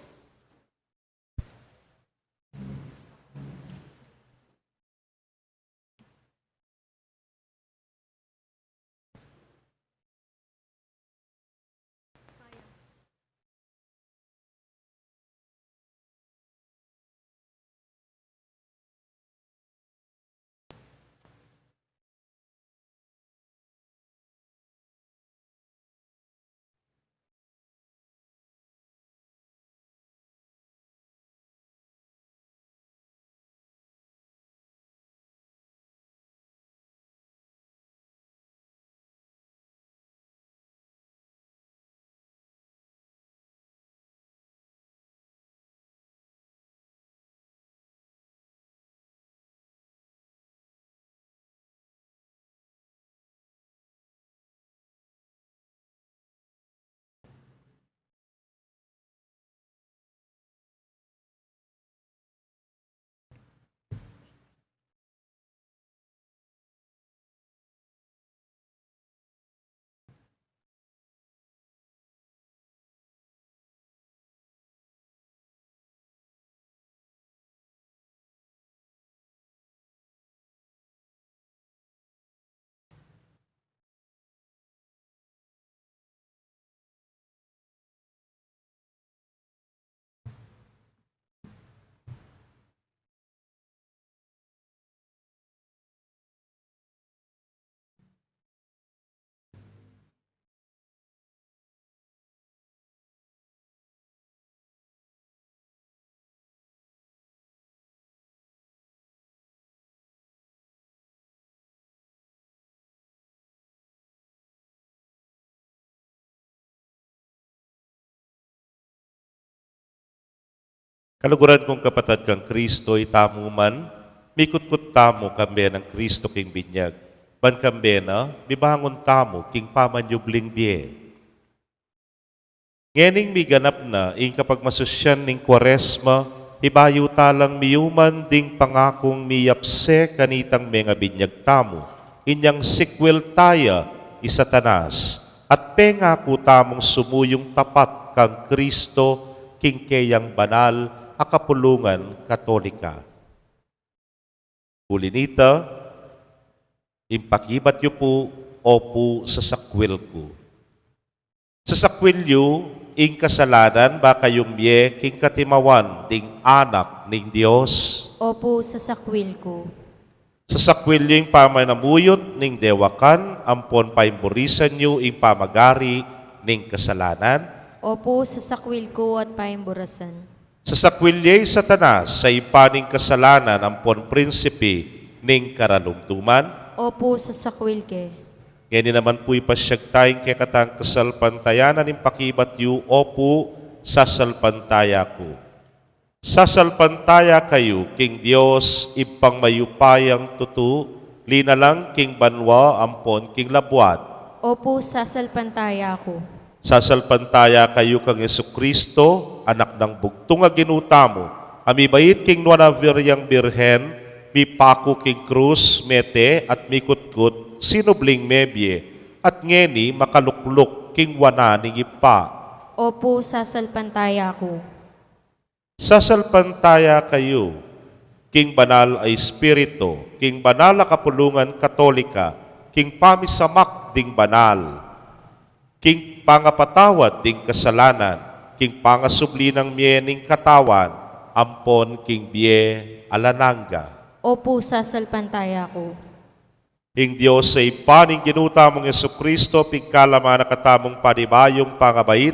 Kaluguran kung kapatad kang Kristo, itamu man, mikutkut tamu kambe nang Kristo king binyag, ban kambe na, mibangun tamu king pamanyubling bie. Ngening miganap na ing kapagmasusyan ning Kuaresma, ibayu talang miyuman ding pangakung miyapse kanitang mengabinyag tamu, inyang sikwil taya i Satanas, at pengaku tamung sumuyung tapat kang Kristo king keyang banal a kapulungan Katolika. Uli nita, ipakibat yu pu, opu sasakwil ku. Sasakwil yu ing kasalanan, ba kayung mie king katimawan ding Anak ning Dios. Opu, sasakwil ku. Sasakwil yu ing pamanamuyut ning dewakan, ampon paimburisan yu ing pamagari ning kasalanan. Opu, sasakwil ku at paimburasan. Sasakwil ye i Satanas, sa ipa ning kasalanan ampon prinsipi ning karalumduman. Opu, sasakwil ke. Ngeni naman pu ipasyag taya ing kekatang kasalpantayanan, ipakibat yu, opu, sasalpantaya ku. Sasalpantaya kayu king Dios, Ibpang mayupayang tutu, linalang king banua ampon king labuad. Opu, sasalpantaya ku. Sasalpantaya kayu kang Jesucristo, Anak nang bugtung a Ginu tamu, a mibait king Nuan a Viriang Birhen, mipaku king krus, mete at mikutkut, sinubling mebie, at ngeni makalukluk king wanan ning Ibpa. Opu, sasalpantaya ku. Sasalpantaya kayu king Banal a Espiritu, king banal a kapulungan Katolika, king pamisamak ding banal, king pangapatawad ding kasalanan, king pangasubli nang mie ning katawan, ampon king bie alang angga. Opu, sasalpantaya ku. Ing Dios a Ibpa ning Ginu tamung Jesucristo, pigkalaman na katamung panibayung pangabait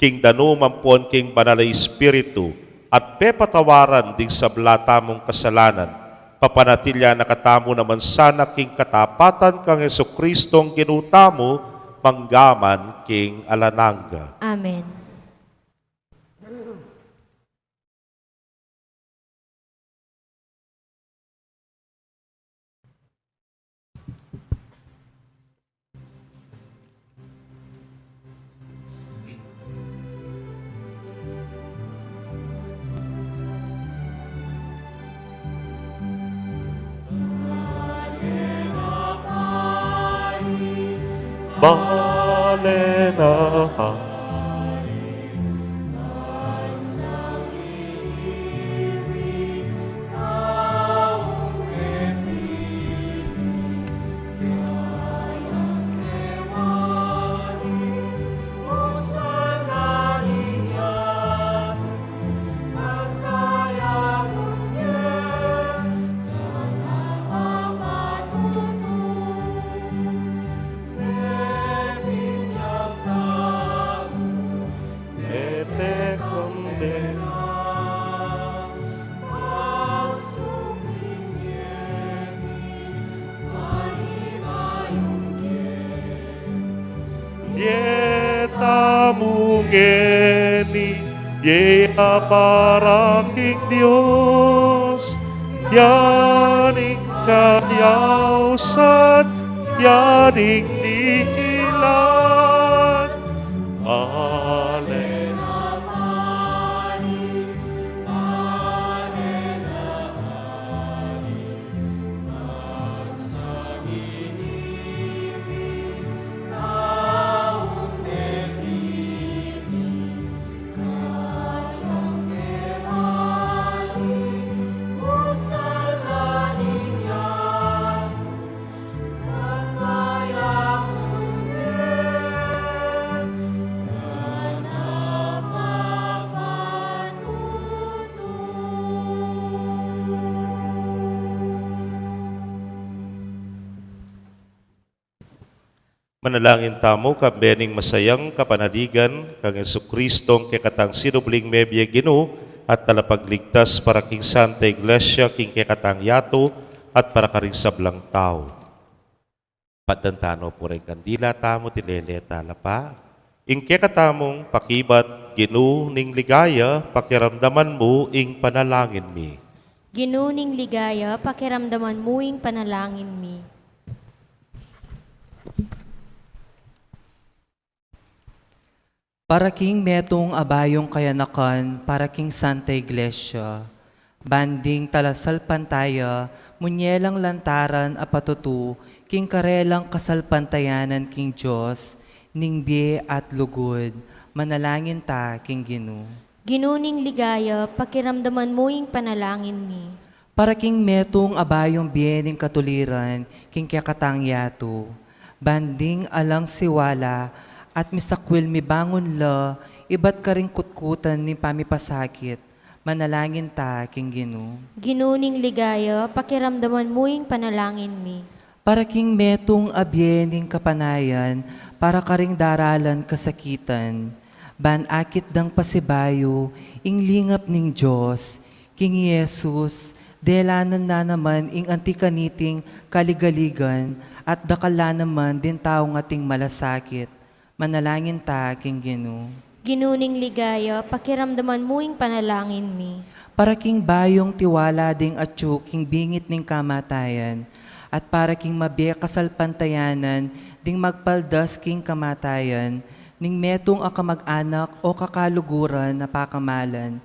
king danum ampon king Banal a Espiritu, at pepatawaran ding sabla tamung kasalanan, papanatilian na katamu naman sana king katapatan kang Jesucristong Ginu tamu, manggaman king alang angga. Amen. Bale na. Bie tamu ngeni, bie a para king Dios, ya ning kayausan, ya ning dihilan. Amen. Manalangin tamu, kambe ning masayang kapanaligan kang Jesucristong kekatang sinubling mebie Ginu at Talapagligtas, para king Santa Iglesia, king kekatang yatu, at para karing sablang tau. Patdan tano pu ring kandila tamu, tilele tala pa. Ing kekatamung pakibat. Ginu ning ligaya, pakiramdaman mu ing panalangin mi. Ginu ning ligaya, pakiramdaman mu ing panalangin mi. Para king metung a bayung kayanakan, para king Santa Iglesia, ban ding talasalpantaya, munye lang lantaran a patutu king karelang kasalpantayanan king Dios ning bie at lugud. Manalangin ta king Ginu. Ginu ning ligaya, pakiramdaman mu ing panalangin mi. Para king metung a bayung bie ning katuliran king kekatang yatu, ban ding alang siwala at misakwil mibangun la ibat karing kutkutan ning pamipasakit, manalangin ta king Ginu. Ginu ning ligaya, pakiramdaman mu ing panalangin mi. Para king metung a bie ning kapanayan, para karing daralan kasakitan, ban akit dang pasibayu ing lingap ning Dios king i Jesus, delanan na naman ing anti kaniting kaligaligan, at dakal la naman ding taung ating malasakit. Manalangin ta king Ginu. Ginu ning ligaya, pakiramdaman mu ing panalangin mi. Para king bayung tiwala ding atyu king bingit ning kamatayan, at para king mabie kasalpantayanan ding magpaldas king kamatayan, ning metung a kamag-anak o kakaluguran a pakamalan,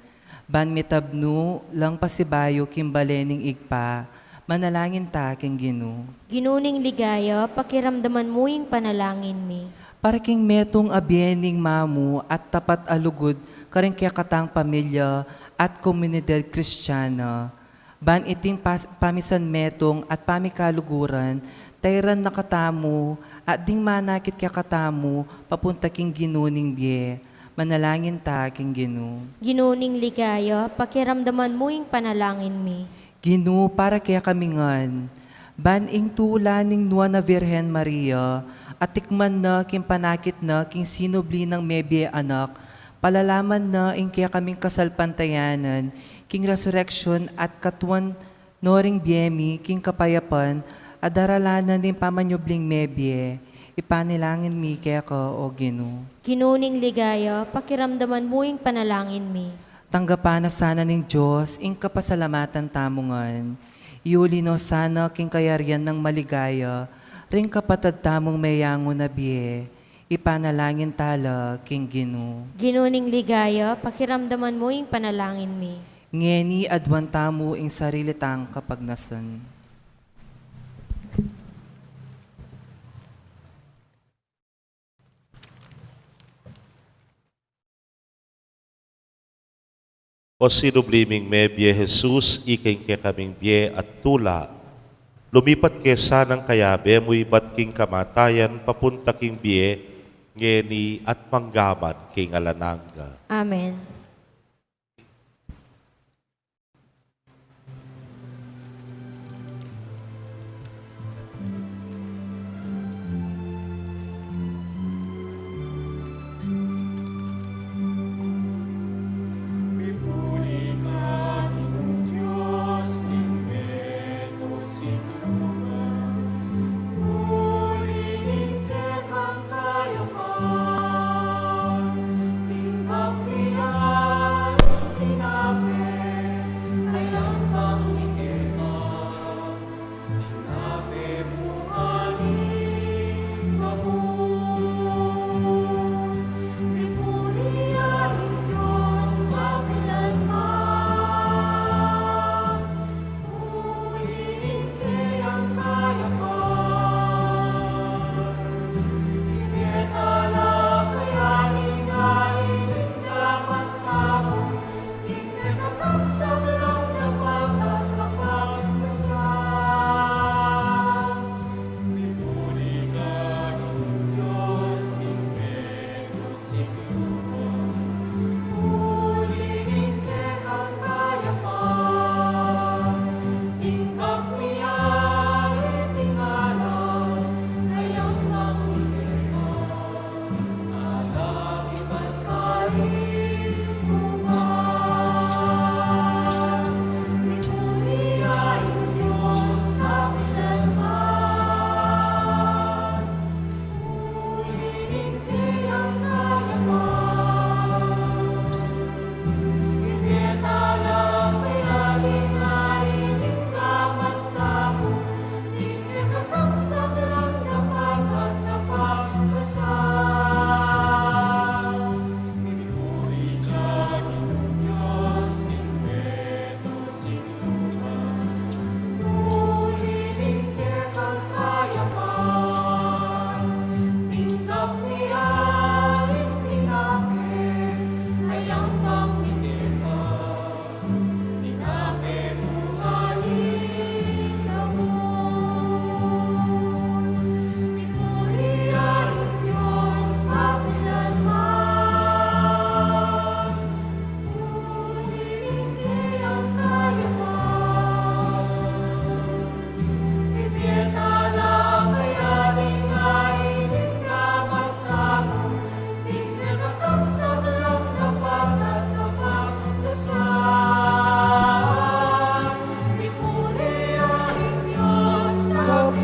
ban mitabnu lang pasibayu king bale ning Ibpa, manalangin ta king Ginu. Ginu ning ligaya, pakiramdaman mu ing panalangin mi. Para king metung a bie ning mamu at tapat a lugud karing kekatang pamilya at komunidad Kristiana, ban iting pas-, pamisanmetung at pamikaluguran, tairan na katamu at ding manakit kekatamu papunta king Ginu ning bie. Manalangin ta king Ginu. Ginu ning ligaya, pakiramdaman mu ing panalangin mi. Ginu, para kekami ngan, ban ing tula ning Nuan a Virgen Maria, atikman na king panakit na king sinubli nang mebie anak, palalaman na ing kekaming kasalpantayanan king resurrection at katuan no ring bie mi king kapayapan a daralan na ning pamanyubling mebie. Ipanalangin mi keka, o Ginu. Ginu ning ligaya, pakiramdaman mu ing panalangin mi. Tanggapan na sana ning Dios ing kapasalamatan tamu ngan. Iuli no sana king kayarian nang maligaya ring kapatad tamung meyangu na bie. Ipanalangin ta la king Ginu. Ginu ning ligaya, pakiramdaman mu ing panalangin mi. Ngeni aduan tamu ing sarili tang kapagnasan. O sinubli ming mebie Jesus, ika ing kekaming bie at tula. Lumipat ke sanang kayabe mu ibat king kamatayan papunta king bie, ngeni at manggaman king alang angga. Amen.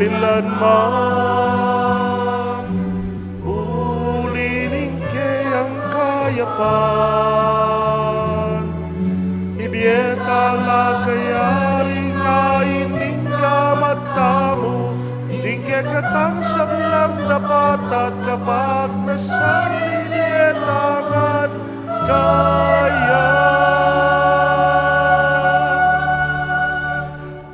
Pilan man, uli ning keyang kayapan, ibie ta la kaya ring ain ning gamat tamu, ding kekatang sablang dapat at kapagnasan, ibie ta ngan kaya.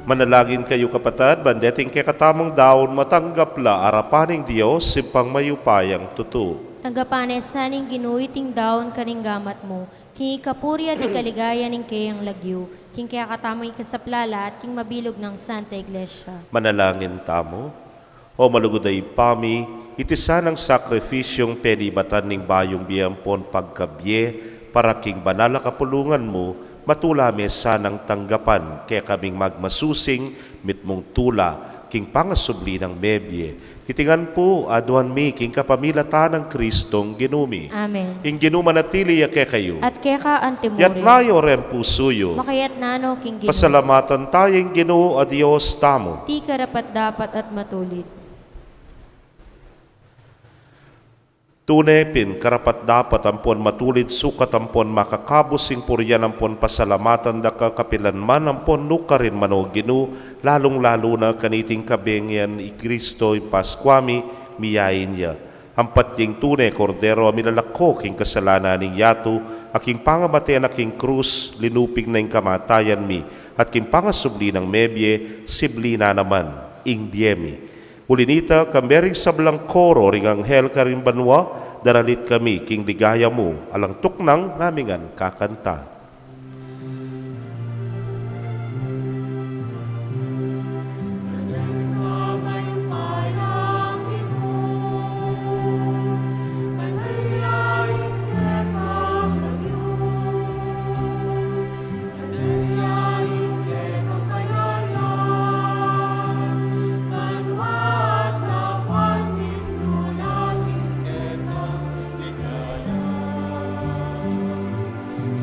Manalangin kayu, kapatad, ban deting kekatamung daun matanggap la arapan ning Dios, Ibpang mayupayang tutu. Tanggapan na sa ning Ginu iting daun karing gamat mu, king ikapuri at ikaligaya ning keyang lagyu, king kekatamung ikasaplala at king mabilug nang Santa Iglesia. Manalangin tamu. O malugud a Ibpa mi, iti sanang sakripisyung penibatan ning bayung bie ampon pagkabie para king banal a kapulungan mu, matula me sanang tanggapan kekaming magmasusing mitmung tula king pangasubli nang mebie. Iti ngan pu aduan mi king kapamilatan nang Kristong Ginu mi. Amen. Ing Ginu manatili ya kekayu. At keka antimurin. Iyatas yu ring pusu yu. Makayatas no king Ginu. Pasalamatan taya ing Ginu a Dios tamu. Iti karapat-dapat at matulid. Tune pin karapat-dapat ampon matulid sukat ampon makakabus ing purian ampon pasalamatan daka kapilan man ampon nukarin man, o Ginu, lalung-lalu na kaniting kabengian i Kristo ing Paskua mi, miyain ya. Ampat ya ing tune Kordero a milalako king kasalanan ning yatu, a king pangamate na king krus, linupig na ing kamatayan mi, at king pangasubli nang mebie, sibli na naman ing bie mi. Uli nita, kambe ring sablang koro ring anghel karin banua, daralit kami king ligaya mu, alang tuknang ngamingan kakanta.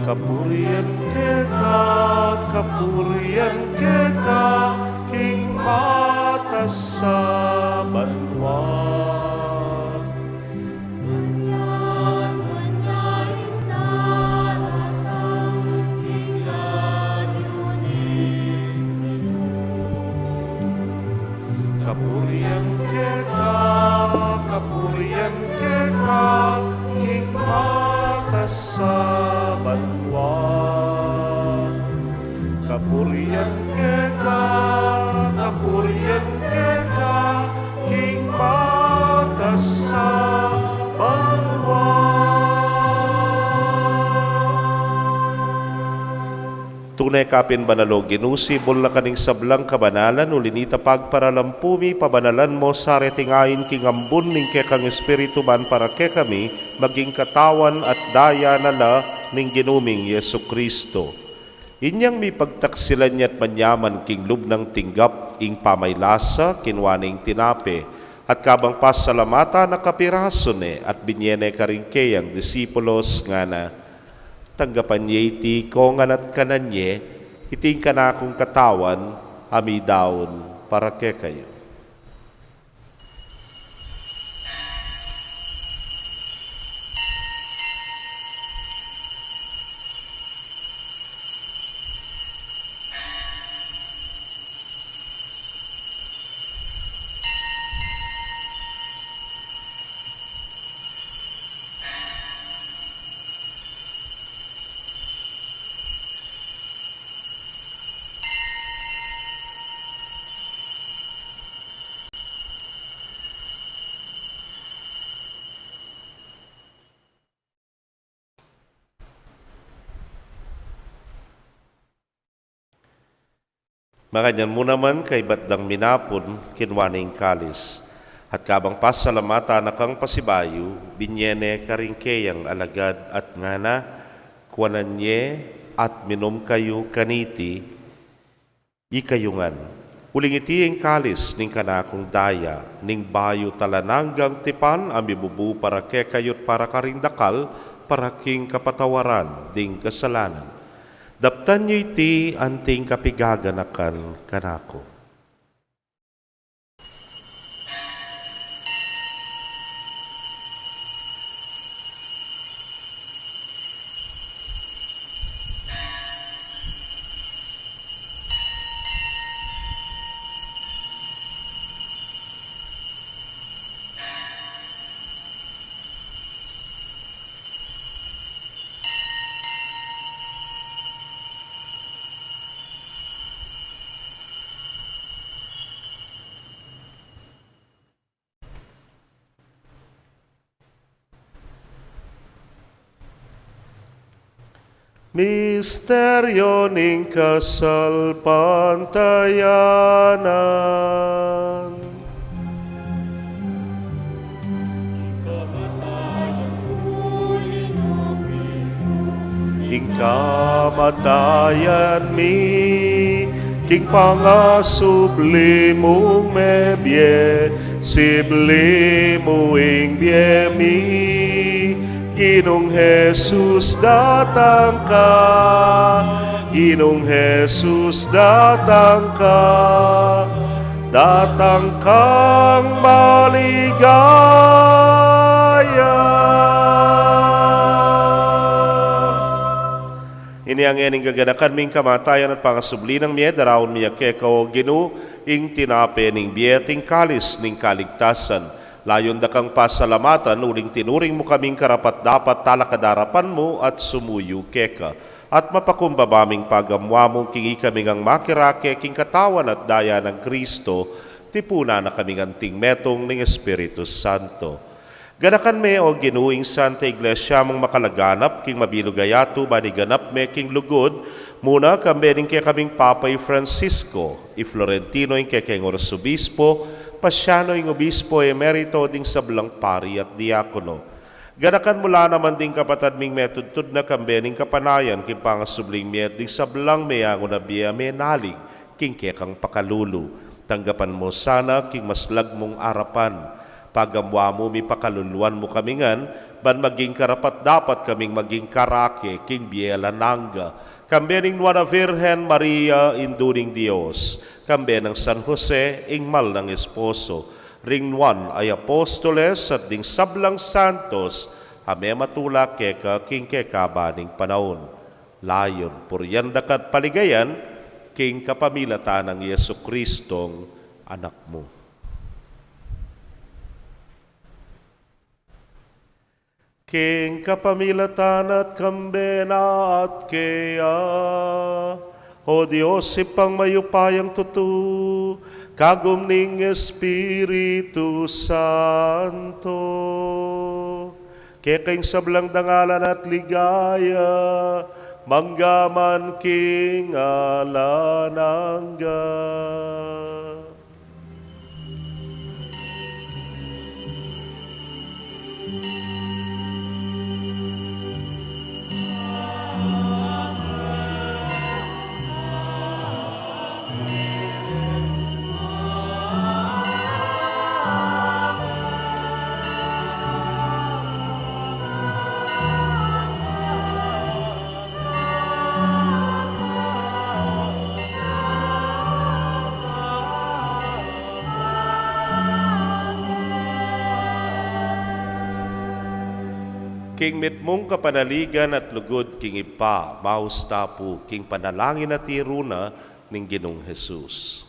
Kapurian keka, kapurian keka, king matas a banua. Kapurian keka, kapurian keka, king matas a banua. Kapurian keka, kapurian keka, king matas a banua. Tune ka pin banal, o Ginu, sibul na ka ning sablang kabanalan, uli nita pagparalan pu mi, pabanalan mo sa reting ain king ambun ning kekang Espiritu ban para kekami maging katawan at daya na la ning Ginu ming Jesucristo. Inyang mipagtaksilan ya at manyaman king lub nang tinggap ing pamaylasa, kinua ne ing tinape, at kabang pasalamatan na kapirasu ne at binye ne karing keyang disipulos, ngana: Tanggapan ye iti ikongan at kanan ye, iti ing kanakung katawan a midaun para kekayu. Makanyan mu naman, kaybat dang minapun, kinua ne ing kalis, at kabang pasalamatan na kang pasibayu, binye ne karing keyang alagad at ngana: Kuanan ye at minum kayu kaniti, ikayu ngan, uling iti ing kalis ning kanakung daya, ning bayu at alang anggang tipan, a mibubu para kekayu at para karing dakal, para king kapatawaran ding kasalanan. Daptan yu iti anting kapigaganakan kanaku. Misteryo ning kasalpantayanan. Ing kamatayan mi, king pangasubli mung mebie, sibli mu ing bie mi. Ginung Jesus, datang ka. Ginung Jesus, datang ka. Datang kang maligaya. Ini ing gaganakan ming kamatayan at pangasubli nang mie, daraun mi ya keka, o Ginu, ing tinape ning bie at ing kalis ning kaligtasan. Layun da kang pasalamatan, uling tinuring mu kaming karapat-dapat talakad king arapan mu at sumuyu keka. At mapakumbaba ming pagamuan mu, king ikami ngang makirake king katawan at daya nang Kristo, tipunan na kaming anting metung ning Espiritu Santo. Ganakan me, o Ginu, ing Santa Iglesia mung makalaganap king mabilug a yatu, ban iganap me king lugud mu na, kambe ning kekaming Papa i Francisco, i Florentino ing kekeng Arsobispo, Pasiano ing Obispo Emerito, ding sablang pari at diakono. Ganakan mu la naman ding kapatad ming metudtud na kambe ning kapanayan king pangasubling mie, ding sablang meangu na bie a menalig king kekang pakalulu. Tanggapan mu sana king maslag mung arapan. Pagamuan mu mipakaluluan mu kami ngan, ban maging karapat-dapat kaming maging karake king bie alang angga. Kambe ning Nuan a Virgen Maria, Indu ning Dios, kambe nang San Jose, ing mal nang esposo, ring nuan a apostoles, at ding sablang santos a mematula keka king kekaban ning panaun. Layun purian da ka at paligayan, king kapamilatan nang Jesucristong Anak mu. King kapamilatan na at kambe na at keya, o Dios, Ibpang mayupayang tutu, kagum ning Espiritu Santo, keka ing sablang dangalan at ligaya, mangga man king alang angga. King mitmung kapanaligan at lugud king Ibpa, maus ta pu king panalangin a tiru na ning Ginung Jesus.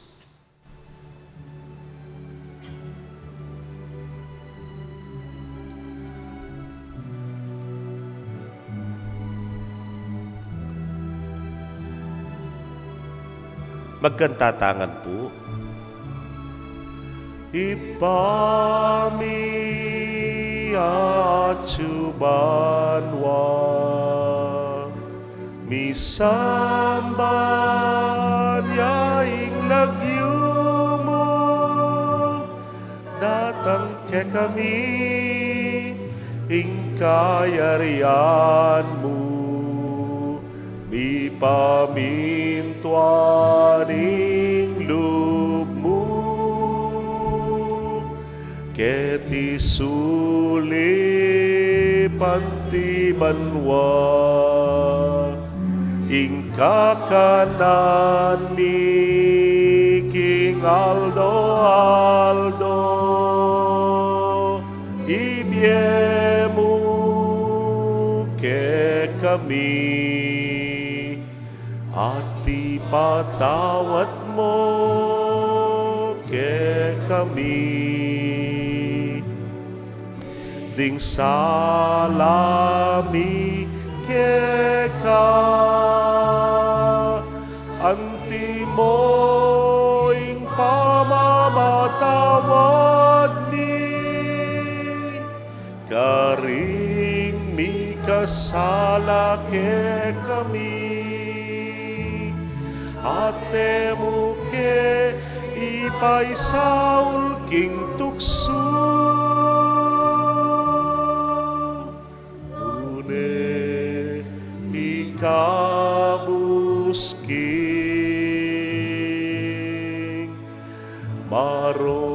Magkantatangan pu. Ibpa mi, atsu banua, misamban ya ing lagyu mu, datang kekami ing kayarian mu, mipamintuan ing lub mu keti sulip anti banua. Ing kakanan mi king aldo-aldo ibie mu kekami, at ipatawad mu kekami ding sala mi keka, anti mu ing pamamatawad mi karing mika sala kekami, at e mu ke ipaisaul king tuksu, nune ikabus king marok.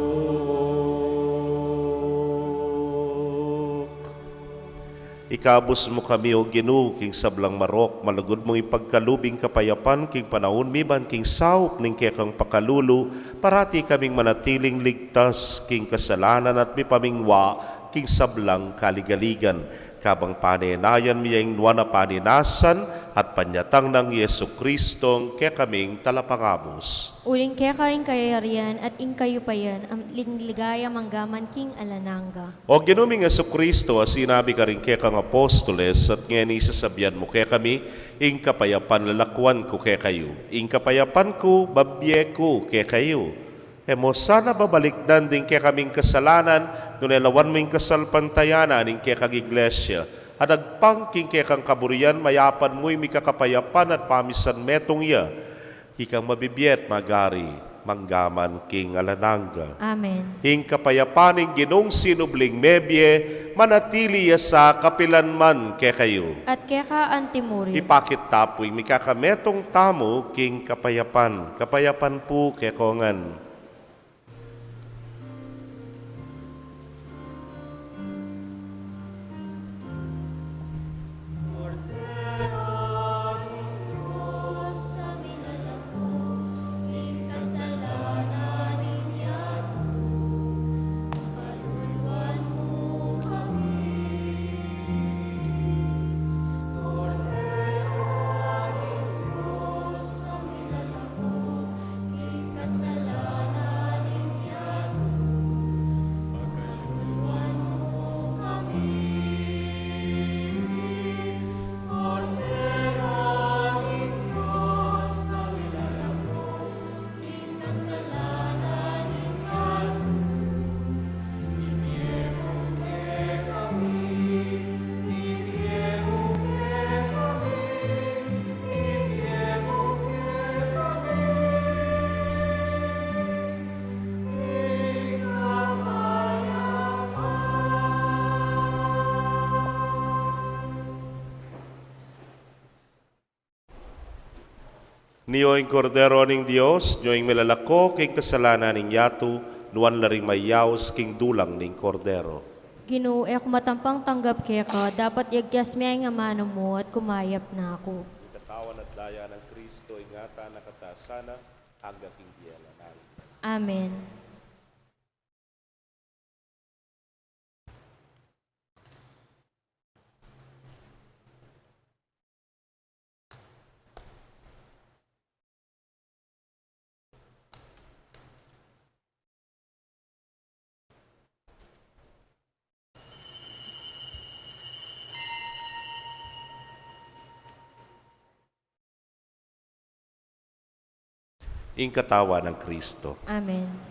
Ikabus mu kami, O Ginu, king sablang marok, malugud mung ipagkalub ing kapayapan king panaun mi ban king saup ning kekang pakalulu, parati kaming manatiling ligtas king kasalanan at mipamingwa king sablang kaligaligan. Kabang panenayan mi ing nuan a paninasan at panyatang nang Jesucristong kekaming Talapangabus. Uling keka ing kayarian at ing kayupayan at ing ligaya manggaman king alang angga. O Ginu ming Jesucristo, a sinabi karing kekang apostoles, at ngeni sasabian mu kekami, ing kapayapan lalakuan ku kekayu, ing kapayapan ku babie ku kekayu. E mu sana babalikdan ding kekaming kasalanan, nune lawan mu ing kasalpantayanan ning kekang Iglesia, at agpang king kekang kaburian mayapan mu ing mikakapayapan at pamisan metung ya, ikang mabibie at magari manggaman king alang angga. Amen. Ing kapayapan ning Ginung sinubling mebie manatili ya sa kapilan man kekayu. At keka antimurin. Ipakit ta pu ing mikakametung tamu king kapayapan. Kapayapan pu kekongan. Nio ing Kordero ning Dios, nio ing milalako king kasalanan ning yatu, nuan la ring mayaus king dulang ning Kordero. Ginu, e ku matampang tanggap keka, dapat yagyas me ing amanu mu at kumayap na ku. Ing katawan at daya nang Kristo, ingatan na ka ta sana, angga king bie alang angga. Amen. Ing katawan nang Kristo. Amen.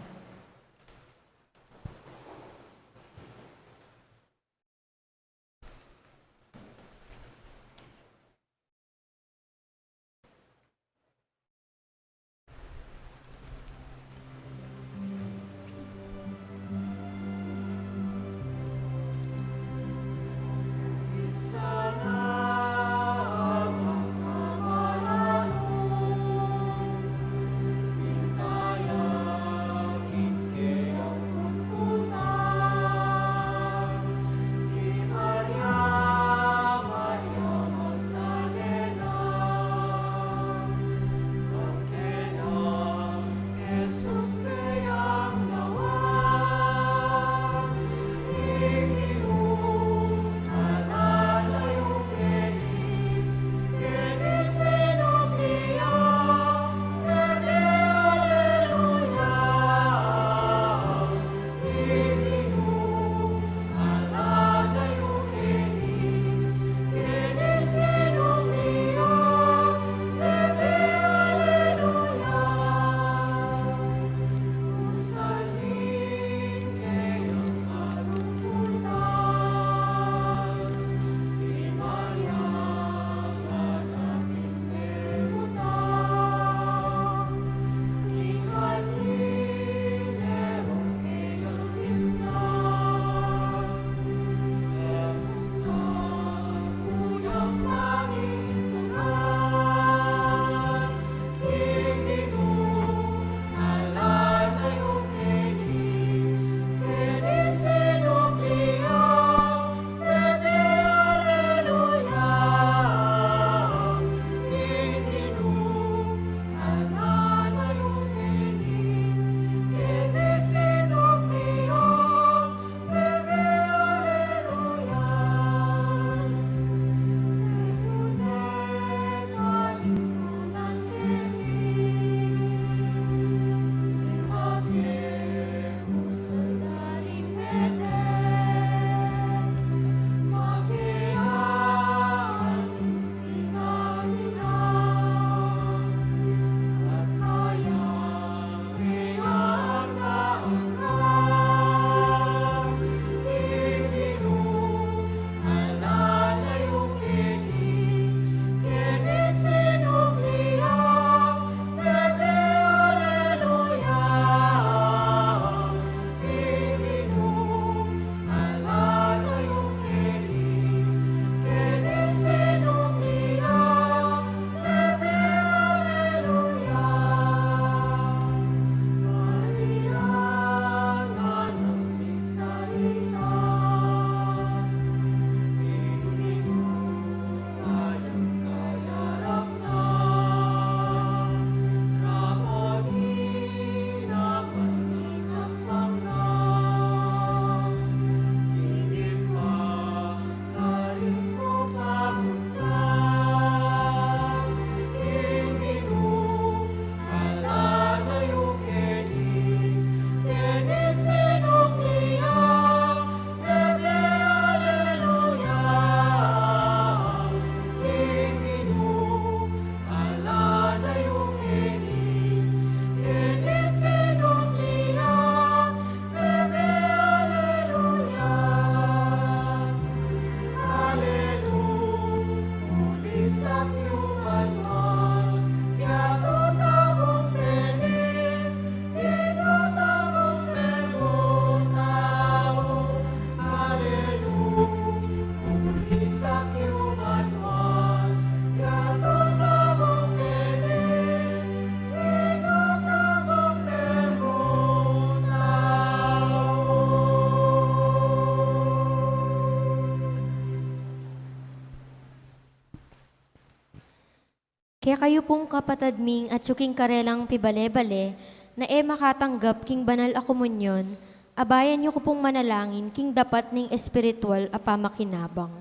Kekayu pung kapatad ming atyu king karelang pibale-bale na e makatanggap king banal a komunyon, abayan yu ku pung manalangin king dapat ning espiritual a pamakinabang.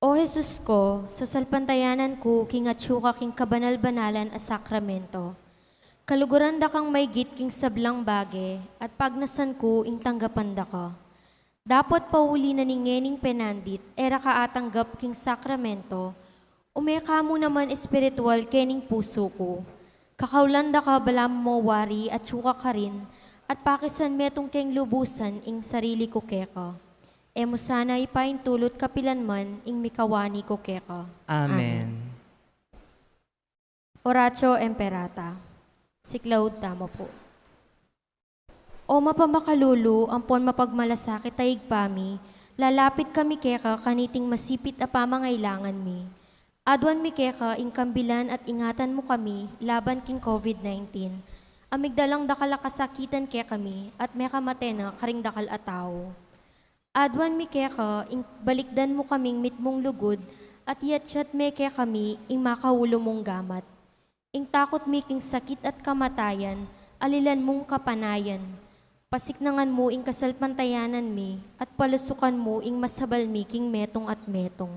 O Jesus ko, sasalpantayanan ku king atyu ka king kabanal-banalan a sakramento. Kaluguran da kang maigit king sablang bage, at pagnasan ku ing tanggapan da ka. Dapot pauli na ning ngening penandit, e ra ka atanggap king sakramento, ume ka mu naman espiritual kening pusu ku. Kakaulan da ka balamu wari atyu ka karin, at pakisan metung keng lubusan ing sarili ku keka. E mu sana ipaintulut kapilan man ing mikawani ku keka. Amen. Amen. Oratio Imperata. Siklaud tamu pu. O mapamakalulu ampon mapagmalasakit a Ibpa mi, lalapit kami keka kaniting masipit a pamangailangan mi. Aduan mi keka ing kambilan at ingatan mu kami laban king COVID nineteen. A migdalang dakal a kasakitan kekami at mekamate na karing dakal a tau. Aduan mi keka ing balikdan mu kaming mitmung lugud at iyatyat me kekami ing makaulu mung gamat. Ing takut mi king sakit at kamatayan, alilan mung kapanayan. Pasiknangan mu ing kasalpantayanan mi, at palusukan mu ing masabal mi king metung at metung.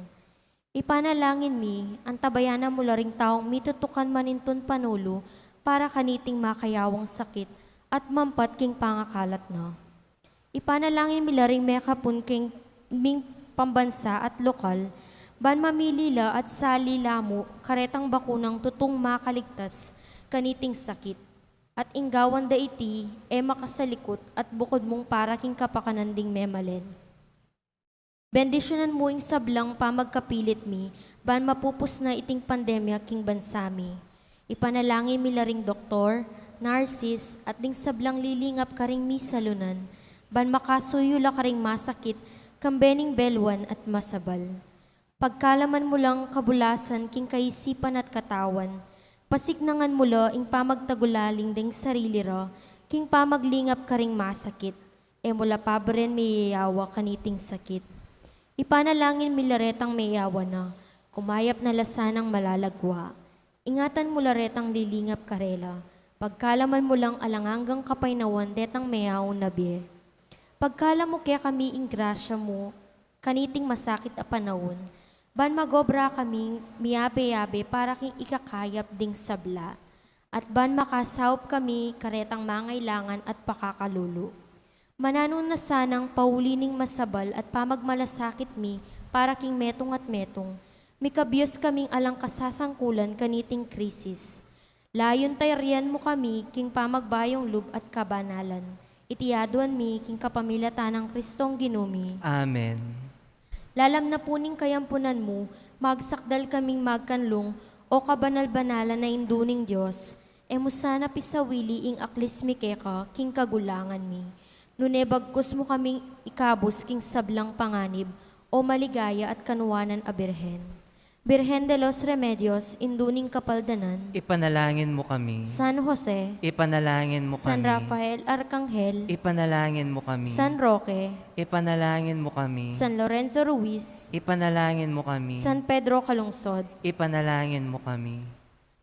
Ipanalangin mi, antabayanan mu la ring taung mitutukan manintun panulu para kaniting makayawang sakit at mampat king pangakalat na. Ipanalangin mi la ring mekapun king ming pambansa at lokal, ban mamili la at sali la mu karetang bakunang tutung makaligtas kaniting sakit. At ing gawan da iti, e makasalikut at bukud mung para king kapakanan ding memalen. Bendisyunan mu ing sablang pamagkapilit mi, ban mapupus na iting pandemya king bansa mi. Ipanalangin mi la ring doktor, narsis, at ding sablang lilingap karing misalunan, ban makasuyu la karing masakit, kambe ning beluan at masabal. Pagkalaman mu lang kabulasan king kaisipan at katawan, pasiknangan mu la ing pamagtagulaling ding sarili ra, king pamaglingap karing masakit, e mu la paburen miyayawa kaniting sakit. Ipanalangin mi la retang meyawa na, kumayap na la sanang malalagwa. Ingatan mu la retang lilingap karela, pagkalaman mu lang alang anggang kapaynawan detang meyaun na bie. Pagkalaman mu kekami ing grasya mu, kaniting masakit a panaun, ban magobra kaming miyabe-yabe para king ikakayap ding sabla, at ban makasaup kami karetang mangailangan at pakakalulu. Mananu na sanang pauli ning masabal at pamagmalasakit mi para king metung at metung, mikabius kaming alang kasasangkulan kaniting krisis. Layun tayrian mu kami king pamagbayung lub at kabanalan. Iti aduan mi king kapamilatan nang Kristong Ginu mi. Amen. Lalam na pu ning kayampunan mu, magsakdal kaming magkanlung, o kabanal-banalan a Indu ning Dios, e mu sana pisawili ing aklis mi keka king kagulangan mi. Nune bagkus mu kaming ikabus king sablang panganib, o maligaya at kanuanan a Birhen. Birhen de los Remedios, Indu ning Kapaldanan. Ipanalangin mu kami. San Jose. Ipanalangin mu San kami. Rafael Arkanghel. Ipanalangin mu kami. San Roque. Ipanalangin mu kami. San Lorenzo Ruiz. Ipanalangin mu kami. San Pedro Calungsod. Ipanalangin mu kami.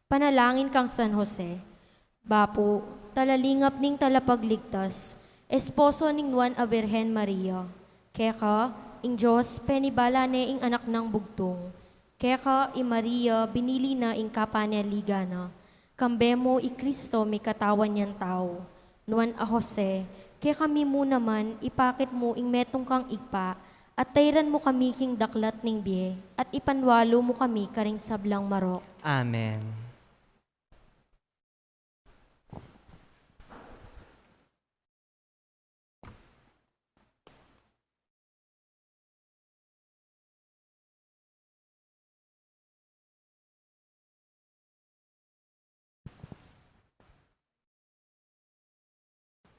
Panalangin kang San Jose. Bapu, talalingap ning Talapagligtas, esposo ning Nuan a Virgen Maria. Keka, ing Dios penibala ne ing Anak nang bugtung. Keka, i Maria, binili na ing kapanaligan na. Kambe mu i Kristo mikatawan yang tau. Nuan a Jose, kekami mu naman, ipakit mu ing metung kang Ibpa, at tayran mu kami king daklat ning bie, at ipanwalu mu kami karing sablang marok. Amen.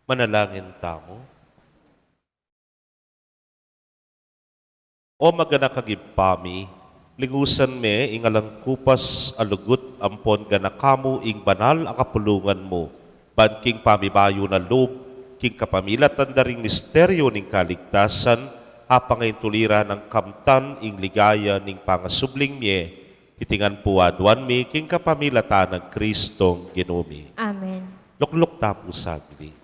Manalangin tamu. O maganaka Ibpa mi, lingusan me ing alang kupas a lugud ampon ganaka mu ing banal a kapulungan mu, ban king pamibayu na lub, king kapamilatan da ring misteryu ning kaligtasan, apangaintulira nang kamtan ing ligaya ning pangasubling mie, Iti ngan pu aduan mi king kapamilatan nang Kristong Ginu mi. Amen. Lukluk ta pu saglit.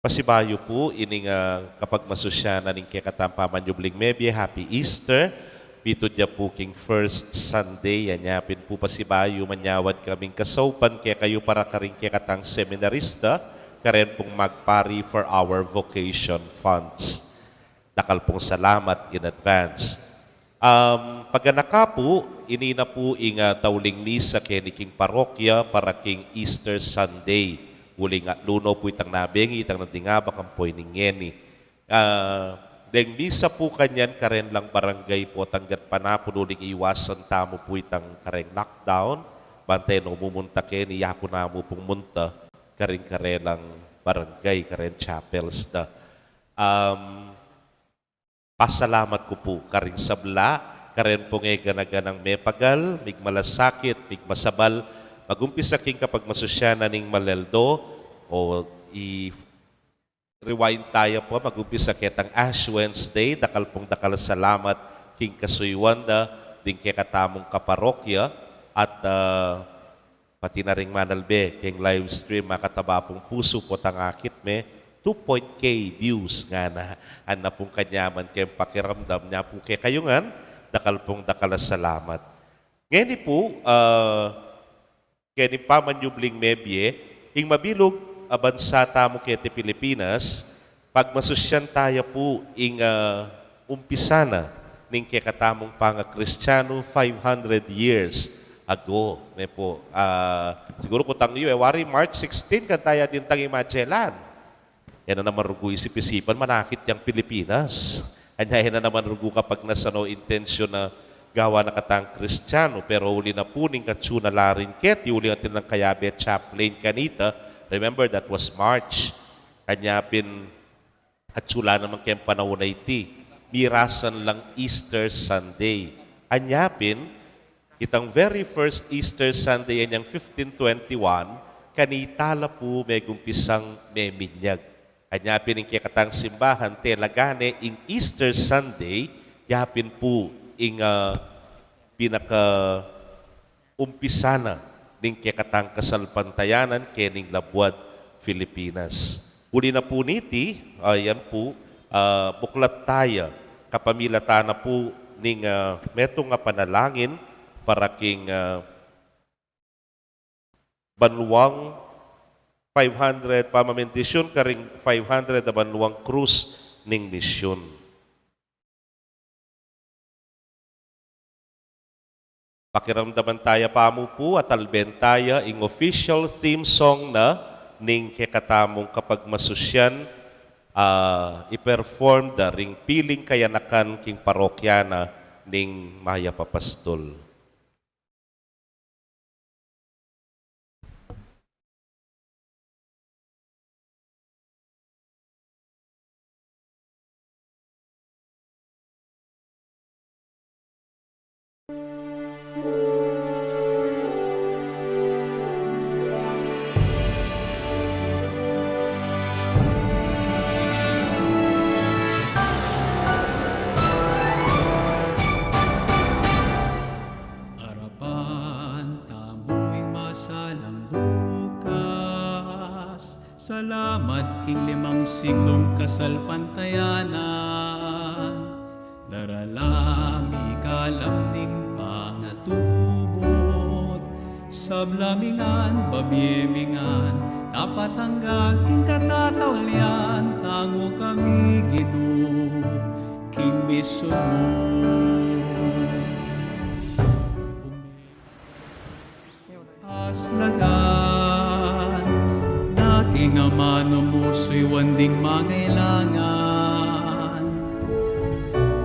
Pasibayu pu ining, ah, kapagmasusyanan ning kekatang pamanyubling mebie, Happy Easter. Bitud ya pu king first Sunday, anya pin pu pasibayu manyawad kaming kasaupan kekayu para karing kekatang seminarista, karen pung magpari for our vocation funds. Dakal pung salamat in advance. Um, paganaka pu, ini na pu ing, ah, tauling misa keni king parokya para king Easter Sunday. Uling atlu no pu itang nabengi, itang nanding abak ampo ining ngeni. Ah, deng misa pu kanyan karen lang barangay pu, tanggat panapun uling iwasan tamu pu itang kareng lockdown. Bantay no mumunta keni, yaku namu pung munta karing karelang barangay, karen chapels da. Um, pasalamat ku pu karing sabla, karen pung e gana-ganang mepagal, migmalasakit, migmasabal, magumpisa king kapagmasusyanan ning maleldo, o i-rewind taya pu, magumpisa ketang Ash Wednesday, dakal pung dakal a salamat king kasuyuan da, ding kekatamung kaparokya, at, ah, pati na ring manalbe keng live stream, makataba pung pusu potang akit me, two point K views ngana. Anna pung kanyaman keng pakiramdam nya pu kekayu ngan, dakal pung dakal a salamat. Ngeni pu, ah, keni pamanyubling mebie, ing mabilug a bansa tamu keti Pilipinas, pagmasusyan taya pu ing, ah, umpisa na ning kekatamung pangakristianu five hundred years ago. Ne pu, ah, siguru kutang yu, e, wari March sixteen, kan taya dintang i Magellan. E na naman rugu isip-isipan, manakit yang Pilipinas. Anya e na naman rugu kapagnasan o intensyon na gawa na katang Kristianu, pero uli na pu ning atsu na la rin keti, uli atin lang kayabe chaplain kanita. Remember, that was March. Anya pin, atsu la naman keng panaun a iti, mirasan lang Easter Sunday. Anya pin, itang very first Easter Sunday, inyang fifteen twenty-one, kanita la pu megumpisang meminyag. Anya pin ing kekatang simbahan, tela gane ing Easter Sunday, ya pin pu ing, ah, pinakaumpisa na ning kekatang kasalpantayanan kening labuad Filipinas. Uli na pu niti, ah, yan pu, ah, buklat taya, kapamilatan na pu ning, ah, metung a panalangin para king, ah, banwang five hundred, pamamendisyun karing five hundred a banwang krus ning misyun. Pakiramdaman taya pamu pu at alben taya ing official theme song na ning kekatamung kapagmasusyan, ah, i-perform da ring piling kayanakan king parokya na ning Mayap a Pastul. Arapan tamu ing masalang bukas. Salamat king limang siglung kasalpantayanan. Darala mi kalam ning pangatubud. Sabla mi ngan, babie mi ngan, tapat angga king katataulian, tangu kami Ginu king misyun mu. Aslagan na king amanu mu suyuan ding mangailangan.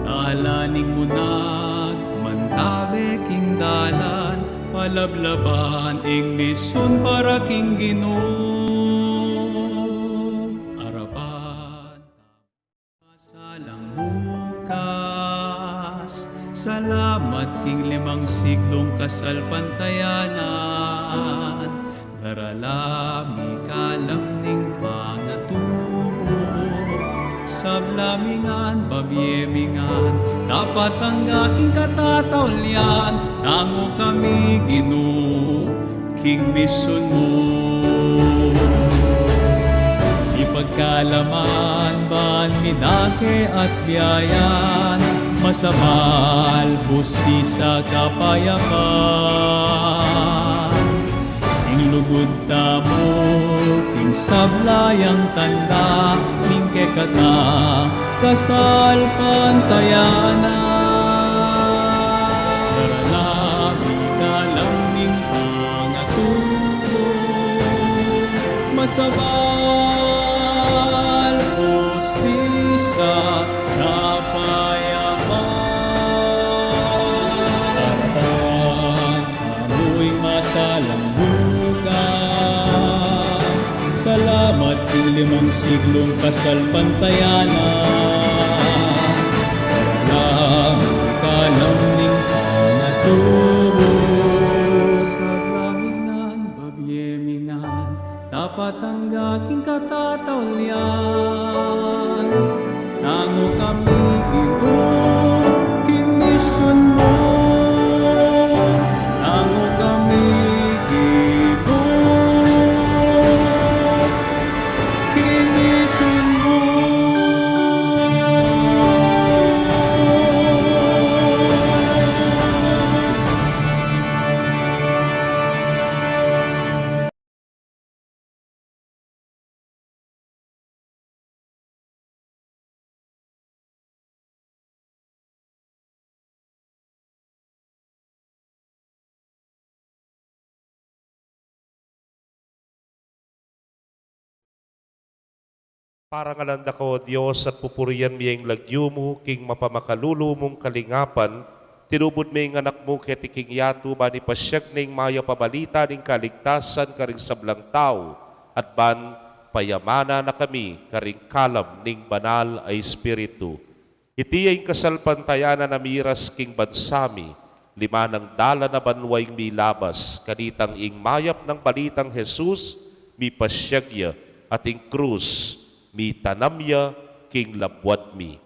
Tala ning munag mantabe king dalan, palablaban ing misyun para king Ginu. Arapan Salang bukas, salamat king limang siglung kasalpantayanan. Darala mi kalam ning pangatubud. Sabla mi ngan, babie mi ngan, dapat angga king katataulian, tangu kami Ginu, king misun mu. Ipagkalaman ban mi dake at biayan, masabal, hustisya, kapayapan. Ing lugud tamu, king sabla yang tanda, ning kekatang kasalpantayanan. Darala mi kalam ning pangaturu, masabal, hustisya, kapayapan. Harapan tamu ing masalang bukas. Salamat king limang siglung kasalpantayanan. Darala mi kalam ning pangaturu. Sabla mi ngan, babie mi ngan, dapat angga king katataulian. Tangu kami Ginu, king misun mu. Tangu kami Ginu, king misun mu. Parangalan da ka, O Dios, at pupurian mi ing lagyu mu king mapamakalulu mung kalingapan. Tinubud me ing Anak mu keti king yatu, ban ipasyag ne ing mayap a balita ning kaligtasan karing sablang tau, at ban payamanan na kami karing kalam ning Banal a Espiritu. Iti ya ing kasalpantayanan a miras king bansa mi, lima nang dalan a banua ing milabas, kanitang ing mayap nang balitang Jesus mipasyag ya, at ing krus mitanam ya king labuad mi.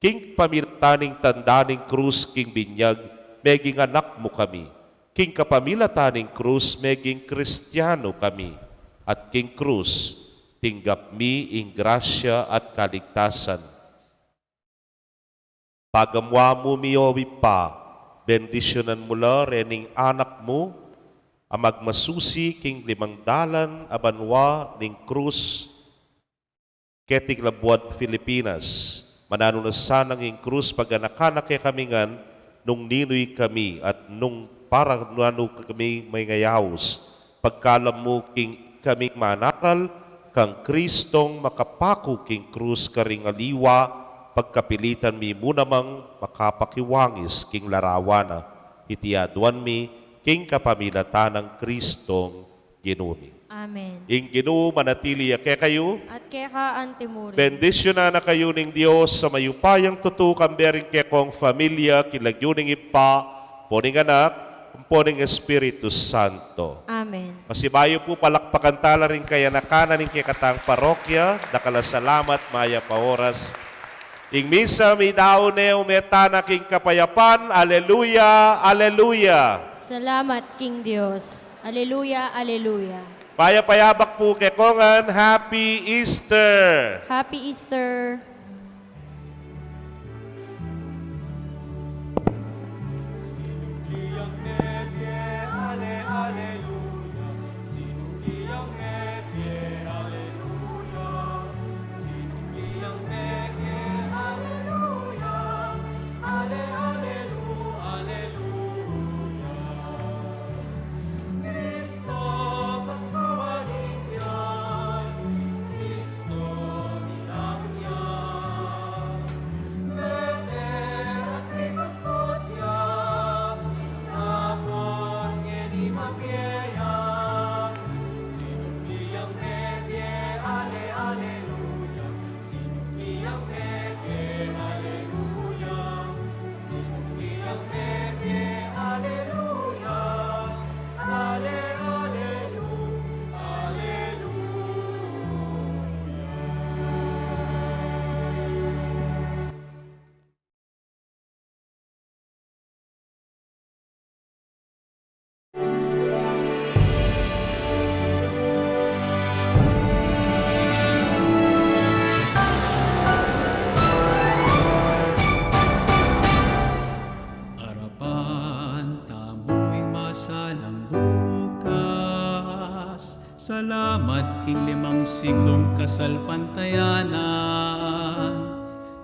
King pamilatan ning tanda ning krus king binyag, meging anak mu kami. King kapamilatan ning krus, meging Kristiano kami. At king krus, tinggap mi ing grasya at kaligtasan. Pagamua mu mi, O Ibpa, bendisyunan mu la rening Anak mu a magmasusi king limang dalan a banua ning krus, keti king labuad Filipinas. Mananu na sanang ing krus paganakan na kekami ngan, nung ninu kami at nung para nanu kami mengayaus. Pagkalam mu king kaming manaral kang Kristong makapaku king krus karing aliwa, pagkapilitan mi mu namang makapakiwangis king larawan na. Iti aduan mi king kapamilatan nang Kristong Ginu mi. Amen. Ing Ginu manatili ya kekayu. At keka antimurin. Bendisyunan na kayu ning Dios a mayupayang tutu, kambe ring kekong familia, king lagyu ning Ibpa, ampo ning Anak, ampo ning Espiritu Santo. Amen. Pasibayu pu, palakpakan tala ring kayanakan na ning kekatang parokya. Dakal a salamat, mayap a oras. Ing misa midaun ne, ume tana king kapayapan. Aleluya, aleluya. Salamat king Dios. Aleluya, aleluya. Mayap a yabak pu kekongan. Happy Easter. Happy Easter. kasalpantayanan.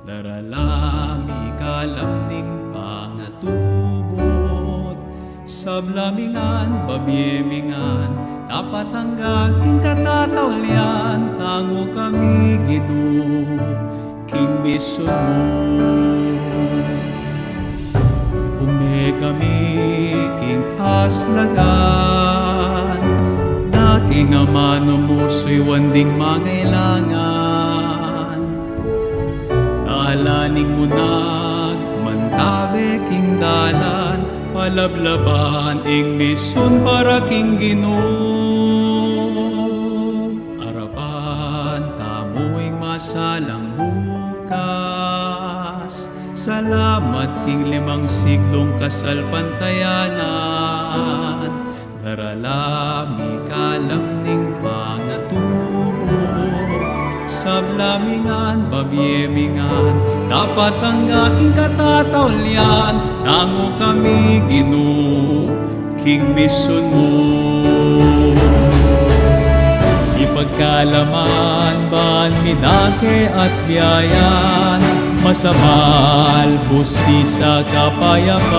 Darala mi ikalam ning pangatubud, sabla mi ngan, babie mi ngan, dapat angga king katataulian, tangu kami Ginu king misyun mu. Ume kami king aslagan, na king amanu mu suyuan ding mangailangan. Dalan ing munag, mantabe king dalan, palablaban ing misyun para king Ginu. Arapan tamu ing masalang bukas, salamat king limang siglung kasalpantayanan. Darala mi ikalam ning pangatubud, sabla mi ngan, babie mi ngan, dapat angga king katataulian, tangu kami Ginu king misyun mu. Ipagkalaman ban mi dake at biayan, masabal, hustisya, kapayapan.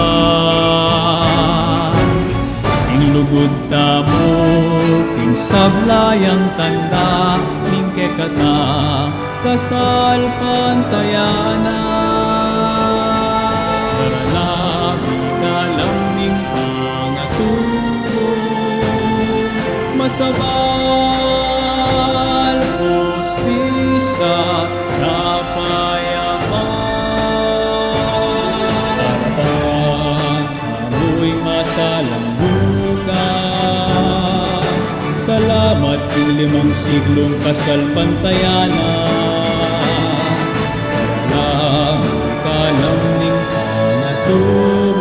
Ing lugud tamu king sabla yang tanda ning kekatang kasalpantayanan. Darala mi ikalam ning pangatubud, masabal, hustisya, kapayapan. Arapan tamu ing masalang bukas, salamat king limang siglung kasalpantayanan. Darala mi ikalam ning pangatubud,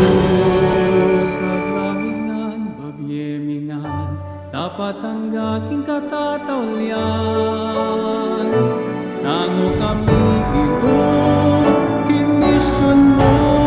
sabla mi ngan, babie mi ngan, dapat angga king katataulian, tangu kami Ginu king misyun mu.